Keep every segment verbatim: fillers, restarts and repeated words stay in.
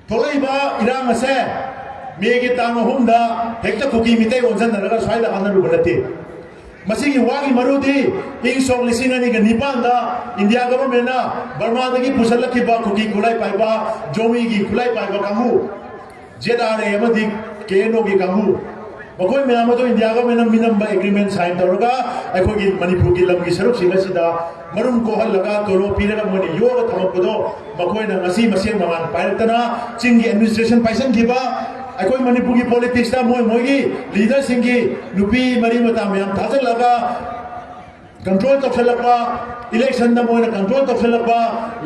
ꯊꯣꯛꯂꯛꯏꯕ ꯏꯔꯥꯡ ꯑꯁꯦ ꯃꯦꯒꯤ ꯇꯥꯡ ꯑꯍꯨꯝꯗ ꯍꯦꯛꯇ ꯀꯨꯀꯤ ꯃꯤꯇꯩ ꯑꯣꯟꯁꯤꯟꯅꯔꯒ ꯁ꯭ꯋꯥꯏꯗ ꯍꯥꯟꯅꯔꯨꯕ ꯅꯠꯇꯦ꯫ ꯃꯁꯤꯒꯤ ꯋꯥꯒꯤ ꯃꯔꯨꯗꯤ ꯏꯪ ꯁꯣꯛ ꯂꯤꯁꯤꯡ ꯑꯅꯤꯒ ꯅꯤꯄꯥꯟꯗ ꯏꯟꯗꯤꯌꯥ ꯒꯚꯔꯟꯃꯦꯟꯅ ꯕꯔꯃꯥꯗꯒꯤ ꯄꯨꯁꯤꯜꯂꯛꯈꯤꯕ ꯀꯨꯀꯤ ꯈꯨꯠꯂꯥꯏ ꯄꯥꯏꯕ, ꯖꯣꯃꯤꯒꯤ ꯈꯨꯠꯂꯥꯏ ꯄꯥꯏꯕ ꯀꯥꯡꯕꯨ, ꯖꯦꯠ ꯑꯥꯔ ꯑꯦ ꯑꯃꯗꯤ ꯀꯦ ꯑꯦꯟ ꯑꯣꯒꯤ ꯀꯥꯡꯕꯨ, ꯃꯈꯣꯏ ꯃꯌꯥꯝ ꯑꯗꯨ ꯏꯟꯗꯤꯌꯥ ꯒꯚꯔꯟꯃꯦꯟꯅ ꯃꯤꯅꯝꯕ ꯑꯦꯒ꯭ꯔꯤꯃꯦꯟ ꯁꯥꯏꯟ ꯇꯧꯔꯒ ꯑꯩꯈꯣꯏꯒꯤ ꯃꯅꯤꯄꯨꯔꯒꯤ ꯂꯝꯒꯤ ꯁꯔꯨꯛꯁꯤꯡ ꯑꯁꯤꯗ ꯃꯔꯨꯝ ꯀꯣꯛꯍꯜꯂꯒ ꯇꯣꯂꯣꯞ ꯄꯤꯔꯒ ꯃꯣꯏꯅ ꯌꯣꯛꯑꯒ ꯊꯝꯃꯛꯄꯗꯣ ꯃꯈꯣꯏꯅ ꯉꯁꯤ ꯃꯁꯦꯟ ꯃꯃꯥꯟ ꯄꯥꯏꯔꯛꯇꯅ ꯆꯤꯡꯒꯤ ꯑꯦꯗꯃꯤꯅꯤꯁꯇ꯭ꯔꯦꯁꯟ ꯄꯥꯏꯁꯟꯈꯤꯕ, ꯑꯩꯈꯣꯏ ꯃꯅꯤꯄꯨꯔꯒꯤ ꯄꯣꯂꯤꯇꯤꯛꯁꯇ ꯃꯣꯏ ꯃꯣꯏꯒꯤ ꯂꯤꯗꯔꯁꯤꯡꯒꯤ ꯅꯨꯄꯤ ꯃꯔꯤ ꯃꯇꯥ ꯃꯌꯥꯝ ꯊꯥꯖꯤꯜꯂꯒ ꯀꯟꯇ꯭ꯔꯣꯜ ꯇꯧꯁꯜꯂꯛꯄ, ꯏꯂꯦꯛꯁꯟꯗ ꯃꯣꯏꯅ ꯀꯟꯇ꯭ꯔꯣꯜ ꯇꯧꯁꯜꯂꯛꯄ,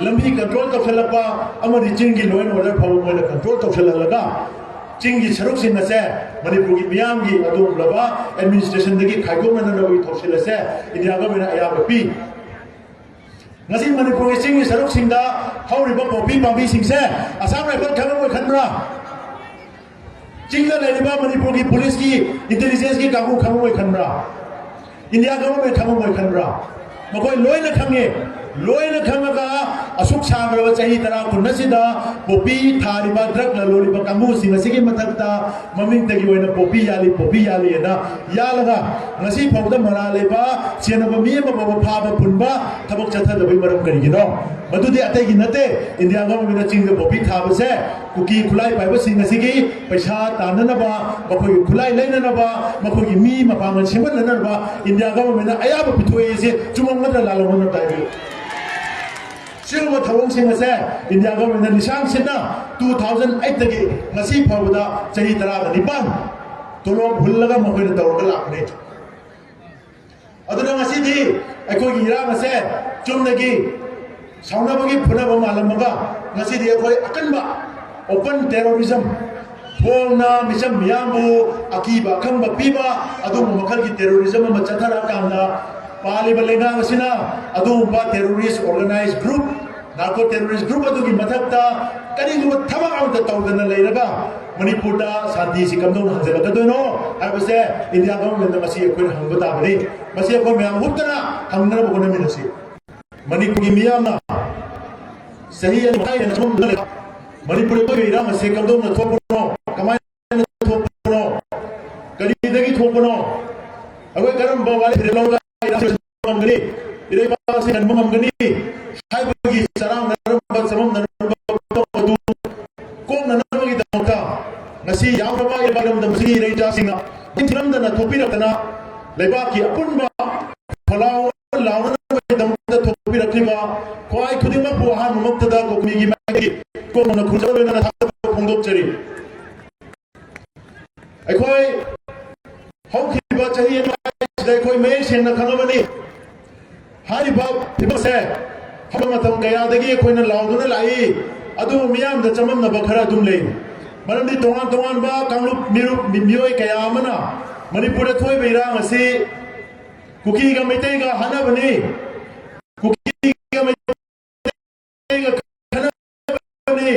ꯂꯝꯕꯤ ꯀꯟꯇ꯭ꯔꯣꯜ ꯇꯧꯁꯜꯂꯛꯄ ꯑꯃꯗꯤ ꯆꯤꯡꯒꯤ ꯂꯣ ꯑꯦꯟ ꯑꯣꯔꯗꯔ ꯐꯥꯎꯕ ꯃꯣꯏꯅ ꯀꯟꯇ꯭ꯔꯣꯜ ꯇꯧꯁꯜꯍꯜꯂꯒ ꯆꯤꯡꯒꯤ ꯁꯔꯨꯛꯁꯤꯡ ꯑꯁꯦ ꯃꯅꯤꯄꯨꯔꯒꯤ ꯃꯤꯌꯥꯝꯒꯤ ꯑꯗꯨꯒꯨꯝꯂꯕ ꯑꯦꯗꯃꯤꯅꯤꯁꯇ꯭ꯔꯦꯁꯟꯗꯒꯤ ꯈꯥꯏꯗꯣꯛꯅꯅꯕꯒꯤ ꯊꯧꯁꯤꯜ ꯑꯁꯦ ꯏꯟꯗꯤꯌꯥ ꯒꯚꯔꯟꯃꯦꯟꯅ ꯑꯌꯥꯕ ꯄꯤ꯫ ꯉꯁꯤ ꯃꯅꯤꯄꯨꯔꯒꯤ ꯆꯤꯡꯒꯤ ꯁꯔꯨꯛꯁꯤꯡꯗ ꯍꯧꯔꯤꯕ ꯄꯣꯄꯤ ꯄꯥꯝꯕꯤꯁꯤꯡꯁꯦ ꯑꯁꯥꯝ ꯔꯥꯏꯐꯜ ꯈꯪꯉꯝꯃꯣꯏ ꯈꯟꯕ꯭ꯔꯥ? ꯆꯤꯡꯗ ꯂꯩꯔꯤꯕ ꯃꯅꯤꯄꯨꯔꯒꯤ ꯄꯨꯂꯤꯁꯀꯤ, ꯏꯟꯇꯦꯂꯤꯖꯦꯟꯁꯀꯤ ꯀꯥꯡꯕꯨ ꯈꯪꯉꯝꯃꯣꯏ ꯈꯟꯕ꯭ꯔꯥ? India government ꯈꯪꯉꯝꯃꯣꯏ ꯈꯟꯕ꯭ꯔꯥ? ꯃꯈꯣꯏ ꯂꯣꯏꯅ ꯈꯪꯉꯦ꯫ ꯂꯣꯏꯅ ꯈꯪꯉꯒ ꯑꯁꯨꯛ ꯁꯥꯡꯈ꯭ꯔꯕ ꯆꯍꯤ ꯇꯔꯥ ꯀꯨꯟ ꯑꯁꯤꯗ ꯄꯣꯄꯤ ꯊꯥꯔꯤꯕ, ꯗ꯭ꯔꯒ ꯂꯂꯣꯜꯂꯤꯕ ꯀꯥꯡꯕꯨꯁꯤꯡ ꯑꯁꯤꯒꯤ ꯃꯊꯛꯇ ꯃꯃꯤꯡꯇꯒꯤ ꯑꯣꯏꯅ ꯄꯣꯄꯤ ꯌꯥꯜꯂꯤ, ꯄꯣꯄꯤ ꯌꯥꯜꯂꯤꯅ ꯌꯥꯜꯂꯒ ꯉꯁꯤ ꯐꯥꯎꯕꯗ ꯃꯔꯥꯜ ꯂꯩꯕ, ꯆꯦꯟꯅꯕ ꯃꯤ ꯑꯃ ꯐꯥꯎꯕ ꯐꯥꯕ ꯄꯨꯟꯕ ꯊꯕꯛ ꯆꯠꯊꯗꯕꯒꯤ ꯃꯔꯝ ꯀꯔꯤꯒꯤꯅꯣ? ꯃꯗꯨꯗꯤ ꯑꯇꯩꯒꯤ ꯅꯠꯇꯦ꯫ ꯏꯟꯗꯤꯌꯥ ꯒꯚꯔꯟꯃꯦꯟꯅ ꯆꯤꯡꯗ ꯄꯣꯄꯤ ꯊꯥꯕꯁꯦ ꯀꯨꯀꯤ ꯈꯨꯠꯂꯥꯏ ꯄꯥꯏꯕꯁꯤꯡ ꯑꯁꯤꯒꯤ ꯄꯩꯁꯥ ꯇꯥꯟꯅꯅꯕ, ꯃꯈꯣꯏꯒꯤ ꯈꯨꯠꯂꯥꯏ ꯂꯩꯅꯅꯕ, ꯃꯈꯣꯏꯒꯤ ꯃꯤ ꯃꯄꯥꯡꯒꯜ ꯁꯦꯝꯒꯠꯅꯅꯕ ꯏꯟꯗꯤꯌꯥ ꯒꯚꯔꯟꯃꯦꯟꯅ ꯑꯌꯥꯕ ꯄꯤꯊꯣꯛꯏ꯫ ꯑꯁꯤ ꯆꯨꯝꯃꯝꯒꯗ꯭ꯔꯥ ꯂꯥꯜꯂꯝꯒꯗ꯭ꯔꯥ ꯑꯝꯇ ꯍꯥꯏꯕꯤꯌꯨ꯫ ꯁꯤꯒꯨꯝꯕ ꯊꯧꯑꯣꯡꯁꯤꯡ ꯑꯁꯦ ꯏꯟꯗꯤꯌꯥ ꯒꯚꯔꯟꯃꯦꯟꯅ ꯂꯤꯁꯥꯡ ꯁꯤꯠꯅ two thousand eight ꯇꯒꯤ ꯉꯁꯤ ꯐꯥꯎꯕꯗ ꯆꯍꯤ ꯇꯔꯥꯒ ꯅꯤꯄꯥꯟ ꯇꯣꯂꯣꯞ ꯍꯨꯜꯂꯒ ꯃꯈꯣꯏꯅ ꯇꯧꯔꯒ ꯂꯥꯛꯄꯅꯤ꯫ ꯑꯗꯨꯅ ꯉꯁꯤꯗꯤ ꯑꯩꯈꯣꯏꯒꯤ ꯏꯔꯥꯡ ꯑꯁꯦ ꯆꯨꯝꯅꯒꯤ ꯁꯥꯎꯅꯕꯒꯤ ꯐꯨꯅꯕ ꯃꯥꯜꯂꯝꯃꯒ ꯉꯁꯤꯗꯤ ꯑꯩꯈꯣꯏ ꯑꯀꯟꯕ open terrorism, ꯐꯣꯡꯅ ꯃꯤꯆꯝ ꯃꯤꯌꯥꯝꯕꯨ ꯑꯀꯤꯕ ꯑꯈꯪꯕ ꯄꯤꯕ ꯑꯗꯨꯒꯨꯝꯕ ꯃꯈꯜꯒꯤ terrorism ꯑꯃ ꯆꯠꯊꯔꯛꯑꯀꯥꯟꯗ ꯄꯥꯜꯂꯤꯕ ꯂꯩꯉꯥꯛ ꯑꯁꯤꯅ ꯑꯗꯨꯒꯨꯝꯕ terrorist organized group, narco terrorist group ꯑꯗꯨꯒꯤ ꯃꯊꯛꯇ ꯀꯔꯤꯒꯨꯝꯕ ꯊꯕꯛ ꯑꯃꯠꯇ ꯇꯧꯗꯅ ꯂꯩꯔꯒ ꯃꯅꯤꯄꯨꯔꯗ ꯁꯥꯟꯇꯤꯁꯤ ꯀꯝꯗꯧꯅ ꯍꯟꯖꯤꯜꯂꯛꯀꯗꯣꯏꯅꯣ ꯍꯥꯏꯕꯁꯦ ꯏꯟꯗꯤꯌꯥ ꯒꯚꯔꯟꯃꯦꯟꯗ ꯉꯁꯤ ꯑꯩꯈꯣꯏꯅ ꯍꯪꯕ ꯇꯥꯕꯅꯤ꯫ ꯃꯁꯤ ꯑꯩꯈꯣꯏ ꯃꯌꯥꯝ ꯍꯨꯞꯇꯅ ꯍꯪꯅꯅꯕ ꯍꯣꯠꯅꯃꯤꯟꯅꯁꯤ꯫ ꯃꯅꯤꯄꯨꯔꯒꯤ ꯃꯤꯌꯥꯝꯅ ꯆꯍꯤ ꯑꯅꯤ ꯃꯈꯥꯏ ꯍꯦꯟꯅ ꯁꯣꯝꯗ ꯂꯩ꯫ ꯃꯅꯤꯄꯨꯔꯗ ꯊꯣꯛꯏꯕ ꯏꯔꯥꯡ ꯑꯁꯤ ꯀꯝꯗꯧꯅ ꯊꯣꯛꯄꯅꯣ, ꯀꯃꯥꯏꯅ ꯊꯣꯛꯄꯅꯣ, ꯀꯔꯤꯗꯒꯤ ꯊꯣꯛꯄꯅꯣ, ꯑꯩꯈꯣꯏ ꯀꯔꯝꯕ ꯋꯥꯔꯦꯞ ꯂꯧꯔꯒ ꯏꯔꯥꯡ ꯉꯝꯒꯅꯤ, ꯏꯔꯩꯕꯥꯛ ꯑꯁꯤ ꯀꯟꯕ ꯉꯝꯒꯅꯤ ꯍꯥꯏꯕꯒꯤ ꯆꯔꯥꯡꯅꯔꯝꯕ, ꯆꯃꯝꯅꯔꯝꯕ ꯄꯣꯠ ꯑꯗꯨ ꯀꯣꯛꯅꯅꯕꯒꯤꯗꯃꯛꯇ ꯉꯁꯤ ꯌꯥꯝꯂꯕ ꯏꯔꯝꯗꯝꯁꯤꯒꯤ ꯏꯔꯩꯆꯥꯁꯤꯡꯅ ꯊꯤꯔꯝꯗꯅ ꯊꯣꯛꯄꯤꯔꯛꯇꯅ ꯂꯩꯕꯥꯛꯀꯤ ꯑꯄꯨꯟꯕ ꯈꯣꯜꯂꯥꯎ ꯂꯥꯎꯅꯅꯕꯒꯤꯗꯃꯛꯇ ꯊꯣꯛꯄꯤꯔꯛꯂꯤꯕ ꯈ꯭ꯋꯥꯏ ꯈꯨꯗꯤꯡꯃꯛꯄꯨ ꯑꯍꯥꯟꯕꯃꯛꯇꯗ ꯀꯣꯃꯤꯒꯤ ꯃꯥꯏꯀꯩ ꯀꯣꯝꯅ ꯈꯨꯔꯨꯝꯖꯕ ꯂꯣꯏꯅꯅ ꯊꯥꯒꯠꯄ ꯐꯣꯡꯗꯣꯛꯆꯔꯤ꯫ ꯑꯩꯈꯣꯏ ꯍꯧꯈꯤꯕ ꯆꯍꯤ ꯑꯃ ꯑꯁꯤꯗ ꯑꯩꯈꯣꯏ ꯃꯌꯦꯛ ꯁꯦꯡꯅ ꯈꯪꯉꯕꯅꯤ꯫ ꯍꯥꯏꯔꯤꯕ ꯐꯤꯕꯝꯁꯦ ꯍꯧꯈꯤꯕ ꯃꯇꯝ ꯀꯌꯥꯗꯒꯤ ꯑꯩꯈꯣꯏꯅ ꯂꯥꯎꯗꯨꯅ ꯂꯥꯛꯏ, ꯑꯗꯨꯕꯨ ꯃꯤꯌꯥꯝꯗ ꯆꯃꯝꯅꯕ ꯈꯔ ꯑꯗꯨꯝ ꯂꯩ꯫ ꯃꯔꯝꯗꯤ ꯇꯣꯉꯥꯟ ꯇꯣꯉꯥꯟꯕ ꯀꯥꯡꯂꯨꯞ ꯃꯤꯔꯨꯞ ꯃꯤꯑꯣꯏ ꯀꯌꯥ ꯑꯃꯅ ꯃꯅꯤꯄꯨꯔꯗ ꯊꯣꯛꯏꯕ ꯏꯔꯥꯡ ꯑꯁꯤ ꯀꯨꯀꯤꯒ ꯃꯩꯇꯩꯒ ꯍꯥꯠꯅꯕꯅꯤ, ꯀꯨꯀꯤꯒ ꯃꯩꯇꯩꯒ ꯈꯠꯅꯕꯅꯤ,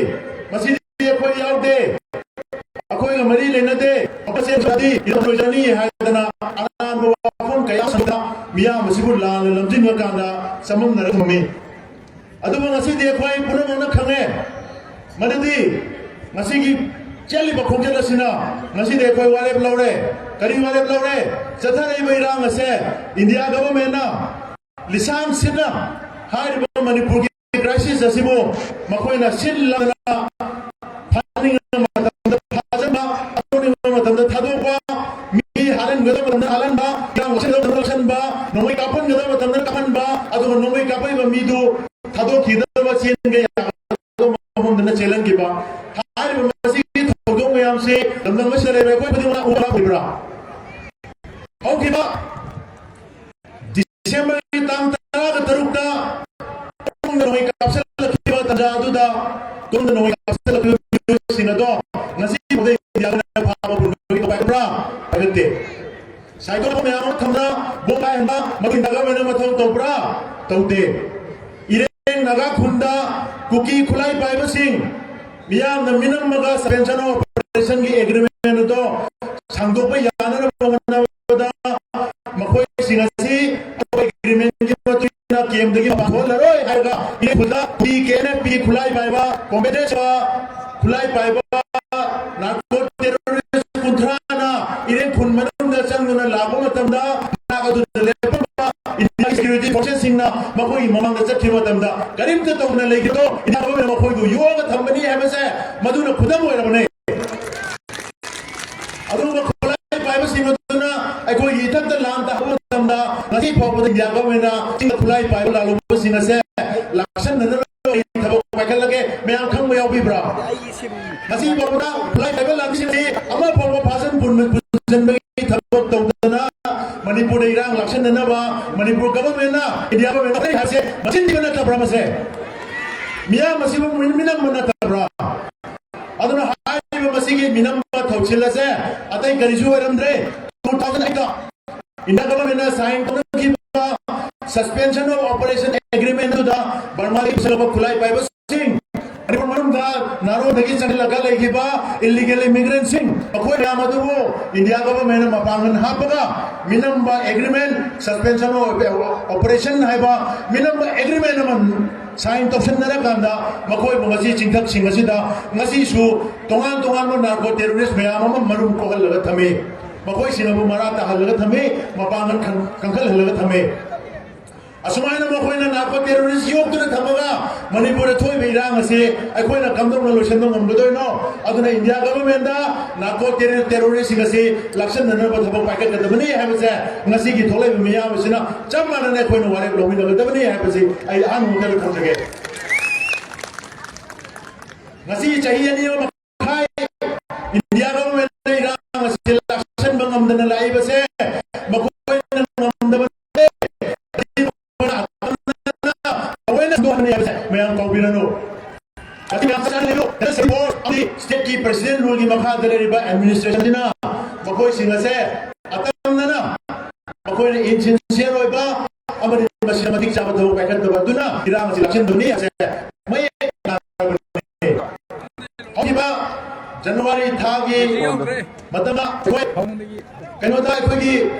ꯃꯁꯤꯗꯤ ꯑꯩꯈꯣꯏ ꯌꯥꯎꯗꯦ, ꯑꯩꯈꯣꯏꯒ ꯃꯔꯤ ꯂꯩꯅꯗꯦ, ꯑꯩꯈꯣꯏ ꯆꯦꯟꯗ꯭ꯔꯗꯤ ꯏꯔꯝ ꯂꯣꯏꯖꯅꯤ ꯍꯥꯏꯗꯅ ꯑꯔꯥꯟꯕ ꯋꯥꯐꯝ ꯀꯌꯥ ꯁꯟꯗ ꯃꯤꯌꯥꯝ ꯑꯁꯤꯕꯨ ꯂꯥꯟꯅ ꯂꯝꯖꯤꯡꯕ ꯀꯥꯟꯗ ꯆꯃꯝꯅꯔ ꯊꯝꯃꯤ꯫ ꯑꯗꯨꯕꯨ ꯉꯁꯤꯗꯤ ꯑꯩꯈꯣꯏ ꯄꯨꯝꯅꯃꯛꯅ ꯈꯪꯉꯦ, ꯃꯗꯨꯗꯤ ꯉꯁꯤꯒꯤ ꯆꯦꯜꯂꯤꯕ ꯈꯣꯡꯆꯠ ꯑꯁꯤꯅ ꯉꯁꯤꯗꯤ ꯑꯩꯈꯣꯏ ꯋꯥꯔꯦꯞ ꯂꯧꯔꯦ꯫ ꯀꯔꯤ ꯋꯥꯔꯦꯞ ꯂꯧꯔꯦ? ꯆꯠꯊꯔꯛꯏꯕ ꯏꯔꯥꯡ ꯑꯁꯦ ꯏꯟꯗꯤꯌꯥ ꯒꯚꯔꯟꯃꯦꯟꯠꯅ ꯂꯤꯁꯥꯡ ꯁꯤꯠꯅ ꯍꯥꯏꯔꯤꯕ ꯃꯅꯤꯄꯨꯔꯒꯤ ꯀ꯭ꯔꯥꯏꯁꯤꯁ ꯑꯁꯤꯕꯨ ꯃꯈꯣꯏꯅ ꯁꯤꯜ ꯂꯥꯡꯗꯅ ꯐꯥꯅꯤꯡꯕ ꯃꯇꯝꯗ ꯐꯥꯖꯟꯕ, ꯊꯥꯗꯣꯛꯅꯤꯡꯕ ꯃꯇꯝꯗ ꯊꯥꯗꯣꯛꯄ, ꯃꯤ ꯍꯥꯠꯍꯟꯒꯗꯕ ꯃꯇꯝꯗ ꯍꯥꯠꯍꯟꯕ, ꯏꯔꯥꯡ ꯂꯧꯁꯤꯟꯒꯗꯕ ꯃꯇꯝꯗ ꯂꯧꯁꯤꯟꯕ, ꯅꯣꯡꯃꯩ ꯀꯥꯞꯍꯟꯒꯗꯕ ꯃꯇꯝꯗ ꯀꯥꯞꯍꯟꯕ, ꯑꯗꯨꯒ ꯅꯣꯡꯃꯩ ꯀꯥꯞꯄꯛꯏꯕ ꯃꯤꯗꯨ ꯊꯥꯗꯣꯛꯈꯤꯗꯕ, ꯆꯦꯟꯒꯦ ꯌꯥꯒꯗꯕ ꯃꯐꯝꯗꯅ ꯆꯦꯜꯍꯟꯈꯤꯕ꯫ ꯍꯥꯏꯔꯤꯕ ꯃꯁꯤꯒꯤ ꯊꯧꯗꯣꯛ ꯃꯌꯥꯝꯁꯤ ꯂꯝꯗꯝ ꯑꯁꯤꯗ ꯂꯩꯕ ꯑꯩꯈꯣꯏ ꯈꯨꯗꯤꯡꯃꯛꯅ ꯎꯕ ꯑꯣꯏꯕ꯭ꯔꯥ? ꯍꯧꯈꯤꯕ ꯗꯤꯁꯦꯝꯕꯔꯒꯤ ꯇꯥꯡ ꯇꯔꯥꯒ ꯇꯔꯨꯛꯇ ꯇꯨꯡꯗ ꯅꯣꯡꯃꯩ ꯀꯥꯞꯁꯤꯜꯂꯛꯈꯤꯕ ꯇꯥꯟꯖꯥ ꯑꯗꯨꯗ, ꯇꯨꯡꯗ ꯅꯣꯡꯃꯩ ꯀꯥꯞꯁꯤꯜꯂꯛꯈꯤꯕ ꯃꯤꯑꯣꯏꯁꯤꯡ ꯑꯗꯣ ꯉꯁꯤ ꯐꯥꯎꯗ ꯏꯟꯗꯤꯌꯥꯅ ꯐꯥꯕ ꯄꯨꯟꯕꯒꯤ ꯄꯥꯏꯈꯠꯄ꯭ꯔꯥ? ꯄꯥꯏꯈꯠꯇꯦ꯫ ꯁꯥꯏꯀꯜ ꯃꯌꯥꯝ ꯑꯃ ꯊꯝꯗ ꯕꯣꯝ ꯄꯥꯏꯍꯟꯕ ꯃꯗꯨꯒꯤ ꯅꯥꯒꯥꯃꯦꯟꯅ ꯃꯊꯧ ꯇꯧꯕ꯭ꯔꯥ? ꯇꯧꯗꯦ꯫ ꯏꯔꯦꯡ ꯅꯥꯒꯥ ꯈꯨꯟꯗ ꯀꯨꯀꯤ ꯈꯨꯠꯂꯥꯏ ꯄꯥꯏꯕꯁꯤꯡ ꯃꯤꯌꯥꯝꯅ ꯃꯤꯅꯝꯃꯒ suspension of operationꯒꯤ agreement ꯑꯗꯣ ꯁꯥꯡꯗꯣꯛꯄ ꯌꯥꯅꯅꯕ ꯍꯣꯠꯅꯕꯗ ꯃꯈꯣꯏꯁꯤꯡ ꯑꯁꯤ ꯑꯇꯣꯞꯄ agreementꯀꯤ ꯃꯇꯨꯡ ꯏꯟꯅ camp ꯃꯌꯨꯝꯗꯒꯤ ꯃꯄꯥꯟ ꯊꯣꯛꯍꯜꯂꯔꯣꯏ ꯍꯥꯏꯔꯒ ꯏꯔꯦꯡ ꯈꯨꯜꯗ T K N F P ꯈꯨꯠꯂꯥꯏ ꯄꯥꯏꯕ, ꯀꯣꯝꯕꯦꯠ ꯈꯨꯠꯂꯥꯏ ꯄꯥꯏꯕ ꯅꯥꯔꯀꯣ ꯇꯦꯔꯣꯔꯤꯁ ꯀꯨꯟꯊ꯭ꯔꯥꯅ ꯏꯔꯦꯡ ꯈꯨꯜ ꯃꯅꯨꯡꯗ ꯆꯪꯗꯨꯅ ꯂꯥꯛꯄ ꯃꯇꯝꯗ ꯃꯅꯥꯛ ꯑꯗꯨꯗ ꯂꯦꯞꯄꯝꯕ ꯏꯟꯗꯤꯌꯥꯒꯤ ꯁꯦꯀ꯭ꯌꯨꯔꯤꯇꯤ ꯐꯣꯔꯁꯦꯁꯁꯤꯡꯅ ꯃꯈꯣꯏꯒꯤ ꯃꯃꯥꯡꯗ ꯆꯠꯈꯤꯕ ꯃꯇꯝꯗ ꯀꯔꯤꯝꯇ ꯇꯧꯗꯅ ꯂꯩꯈꯤꯗꯣ ꯏꯟꯗꯤꯌꯥ ꯒꯣꯚꯔꯟꯃꯦꯟꯠꯅ ꯃꯈꯣꯏꯕꯨ ꯌꯣꯛꯑꯒ ꯊꯝꯕꯅꯤ ꯍꯥꯏꯕꯁꯦ ꯃꯗꯨꯅ ꯈꯨꯗꯝ ꯑꯣꯏꯔꯕꯅꯦ꯫ ꯑꯗꯨꯒꯨꯝꯕ ꯈꯨꯠꯂꯥꯏ ꯄꯥꯏꯕꯁꯤꯡ ꯑꯗꯨꯅ ꯑꯩꯈꯣꯏꯒꯤ ꯏꯊꯛꯇ ꯂꯥꯟ ꯇꯥꯕ ꯃꯇꯝꯗ ꯉꯁꯤ ꯐꯥꯎꯕꯗ ꯏꯟꯗꯤꯌꯥ ꯒꯣꯚꯔꯟꯃꯦꯟꯠꯅ ꯆꯤꯡꯗ ꯈꯨꯠꯂꯥꯏ ꯄꯥꯏꯕ ꯂꯥꯜꯂꯨꯕꯁꯤꯡ ꯑꯁꯦ ꯂꯥꯛꯁꯟꯅꯗꯅꯕ ꯀꯔꯤ ꯊꯕꯛ ꯄꯥꯏꯈꯠꯂꯒꯦ? ꯃꯌꯥꯝ ꯈꯪꯕ ꯌꯥꯎꯕꯤꯕ꯭ꯔꯥ? ꯉꯁꯤ ꯐꯥꯎꯕꯗ ꯈꯨꯠꯂꯥꯏ ꯄꯥꯏꯕ ꯂꯥꯟꯃꯤꯁꯤꯡꯁꯤ ꯑꯃ ꯐꯥꯎꯕ ꯐꯥꯖꯟ ꯄꯨꯟ-, ꯄꯨꯟꯁꯤꯟꯕꯒꯤ ꯊꯕꯛ ꯇꯧꯗꯅ ꯃꯅꯤꯄꯨꯔꯗ ꯏꯔꯥꯡ ꯂꯥꯛꯁꯟꯅꯅꯕ ꯃꯅꯤꯄꯨꯔ ꯒꯣꯚꯔꯟꯃꯦꯟꯠꯅ, ꯏꯟꯗꯤꯌꯥ ꯒꯣꯚꯔꯟꯃꯦꯟꯠꯅ ꯂꯩ ꯍꯥꯏꯕꯁꯦ ꯃꯆꯤꯟ ꯊꯤꯕ ꯅꯠꯇꯕ꯭ꯔꯥ ꯃꯁꯦ? ꯃꯤꯌꯥꯝ ꯑꯁꯤꯕꯨ ꯃꯤꯅꯝꯕ ꯅꯠꯇꯕ꯭ꯔꯥ? ꯑꯗꯨꯅ ꯍꯥꯏꯔꯤꯕ ꯃꯁꯤꯒꯤ ꯃꯤꯅꯝꯕ ꯊꯧꯁꯤꯜ ꯑꯁꯦ ꯑꯇꯩ ꯀꯔꯤꯁꯨ ꯑꯣꯏꯔꯝꯗ꯭ꯔꯦ꯫ ꯇꯨ ꯊꯥꯎꯖꯟ ꯑꯩꯠꯇ ꯏꯟꯗꯤꯌꯥ ꯒꯣꯚꯔꯟꯃꯦꯟꯠꯅ ꯁꯥꯏꯟ ꯇꯧꯅꯈꯤꯕ Suspension of Operation Agreement ꯑꯗꯨꯗ ꯕꯔꯃꯥꯗꯒꯤ ꯄꯨꯁꯤꯜꯂꯛꯄ ꯈꯨꯠꯂꯥꯏ ꯄꯥꯏꯕꯁꯤꯡ, ꯃꯅꯤꯄꯨꯔ ꯃꯅꯨꯡꯗ ꯅꯥꯔꯣꯟꯗꯒꯤ ꯆꯪꯁꯤꯜꯂꯒ ꯂꯩꯈꯤꯕ ꯏꯜꯂꯤꯒꯦꯜ ꯏꯃꯤꯒ꯭ꯔꯦꯟꯠꯁꯤꯡ, ꯃꯈꯣꯏ ꯃꯌꯥꯝ ꯑꯗꯨꯕꯨ ꯏꯟꯗꯤꯌꯥ ꯒꯣꯚꯔꯟꯃꯦꯟꯠꯅ ꯃꯄꯥꯡꯒꯜ ꯍꯥꯞꯄꯒ ꯃꯤꯅꯝꯕ ꯑꯦꯒ꯭ꯔꯤꯃꯦꯟꯠ, Suspension of Operation ꯍꯥꯏꯕ ꯃꯤꯅꯝꯕ ꯑꯦꯒ꯭ꯔꯤꯃꯦꯟꯠ ꯑꯃ ꯁꯥꯏꯟ ꯇꯧꯁꯟꯅꯔꯀꯥꯟꯗ ꯃꯈꯣꯏꯕꯨ ꯉꯁꯤ ꯆꯤꯡꯊꯛꯁꯤꯡ ꯑꯁꯤꯗ ꯉꯁꯤꯁꯨ ꯇꯣꯉꯥꯟ ꯇꯣꯉꯥꯟꯕ ꯅꯥꯔꯀꯣ ꯇꯦꯔꯣꯔꯤꯁ ꯃꯌꯥꯝ ꯑꯃ ꯃꯔꯨꯝ ꯀꯣꯛꯍꯜꯂꯒ ꯊꯝꯃꯤ꯫ ꯃꯈꯣꯏꯁꯤꯡ ꯑꯗꯨ ꯃꯔꯥ ꯇꯥꯍꯜꯂꯒ ꯊꯝꯃꯤ, ꯃꯄꯥꯡꯒꯜ ꯀꯟ-, ꯀꯟꯈꯠꯍꯜꯂꯒ ꯊꯝꯃꯤ꯫ ꯑꯁꯨꯃꯥꯏꯅ ꯃꯈꯣꯏꯅ ꯅꯥꯔꯀꯣ ꯇꯦꯔꯣꯔꯤꯁ ꯌꯣꯛꯇꯨꯅ ꯊꯝꯃꯒ ꯃꯅꯤꯄꯨꯔꯗ ꯊꯣꯛꯏꯕ ꯏꯔꯥꯡ ꯑꯁꯤ ꯑꯩꯈꯣꯏꯅ ꯀꯝꯗꯧꯅ ꯂꯣꯏꯁꯤꯟꯕ ꯉꯝꯒꯗꯣꯏꯅꯣ? ꯑꯗꯨꯅ ꯏꯟꯗꯤꯌꯥ ꯒꯣꯚꯔꯟꯃꯦꯟꯠꯇ ꯅꯥꯔꯀꯣ ꯇꯦꯔꯣ-, ꯇꯦꯔꯣꯔꯤꯁꯁꯤꯡ ꯑꯁꯤ ꯂꯥꯛꯁꯟꯅꯅꯕ ꯊꯕꯛ ꯄꯥꯏꯈꯠꯀꯗꯕꯅꯤ ꯍꯥꯏꯕꯁꯦ ꯉꯁꯤꯒꯤ ꯊꯣꯛꯂꯛꯏꯕ ꯃꯤꯌꯥꯝ ꯑꯁꯤꯅ ꯆꯞ ꯃꯥꯟꯅꯅ ꯑꯩꯈꯣꯏꯅ ꯋꯥꯔꯦꯞ ꯂꯧꯃꯤꯟꯅꯒꯗꯕꯅꯤ ꯍꯥꯏꯕꯁꯤ ꯑꯩ ꯑꯍꯥꯟꯕ ꯃꯛꯇꯗ ꯊꯝꯖꯒꯦ꯫ ꯉꯁꯤ ꯆꯍꯤ ꯑꯅꯤ ꯑꯃ ꯃꯈꯥꯏ ꯏꯟꯗꯤꯌꯥ ꯒꯣꯚꯔꯟꯃꯦꯟꯠꯅ ꯏꯔꯥꯡ ꯑꯁꯤ ꯂꯥꯛꯁꯟꯕ ꯉꯝꯗꯅ ꯂꯥꯛꯏꯕꯁꯦ ꯃꯈꯣꯏꯅ ꯉꯝꯗꯕ ꯅꯠꯇꯦ꯫ ꯑꯋꯦꯔꯅꯦꯁ ꯍꯥꯏꯕꯁꯦ ꯃꯌꯥꯝ ꯀꯥꯎꯕꯤꯔꯅꯨ꯫ ꯑꯁꯤ ꯃꯌꯥꯝ ꯆꯠꯂꯤꯕ ꯁ꯭ꯇꯦꯠꯀꯤ ꯄ꯭ꯔꯦꯁꯤꯗꯦꯟꯠ ꯔꯨꯜꯒꯤ ꯃꯈꯥꯗ ꯂꯩꯔꯤꯕ ꯑꯦꯗꯃꯤꯅꯤꯁꯇ꯭ꯔꯦꯁꯟꯁꯤꯅ ꯃꯈꯣꯏꯁꯤꯡ ꯑꯁꯦ ꯑꯇꯝꯅꯅ ꯃꯈꯣꯏꯅ ꯏꯟꯁꯤꯟꯁꯤꯌꯔ ꯑꯣꯏꯕ ꯑꯃꯗꯤ ꯃꯁꯤꯗ ꯃꯇꯤꯛ ꯆꯥꯕ ꯊꯕꯛ ꯄꯥꯏꯈꯠꯇꯕ ꯑꯗꯨꯅ ꯏꯔꯥꯡ ꯑꯁꯤ ꯂꯥꯛꯁꯤꯟꯕꯅꯤ ꯍꯥꯏꯕꯁꯦ ꯃꯌꯦꯛ ꯂꯥꯎꯔꯕꯅꯤ꯫ ꯍꯧꯈꯤꯕ ꯖꯅꯋꯥꯔꯤ ꯊꯥꯒꯤ ꯃꯇꯝꯗ ꯑꯩꯈꯣꯏ ꯀꯩꯅꯣꯗ ꯑꯩꯈꯣꯏꯒꯤ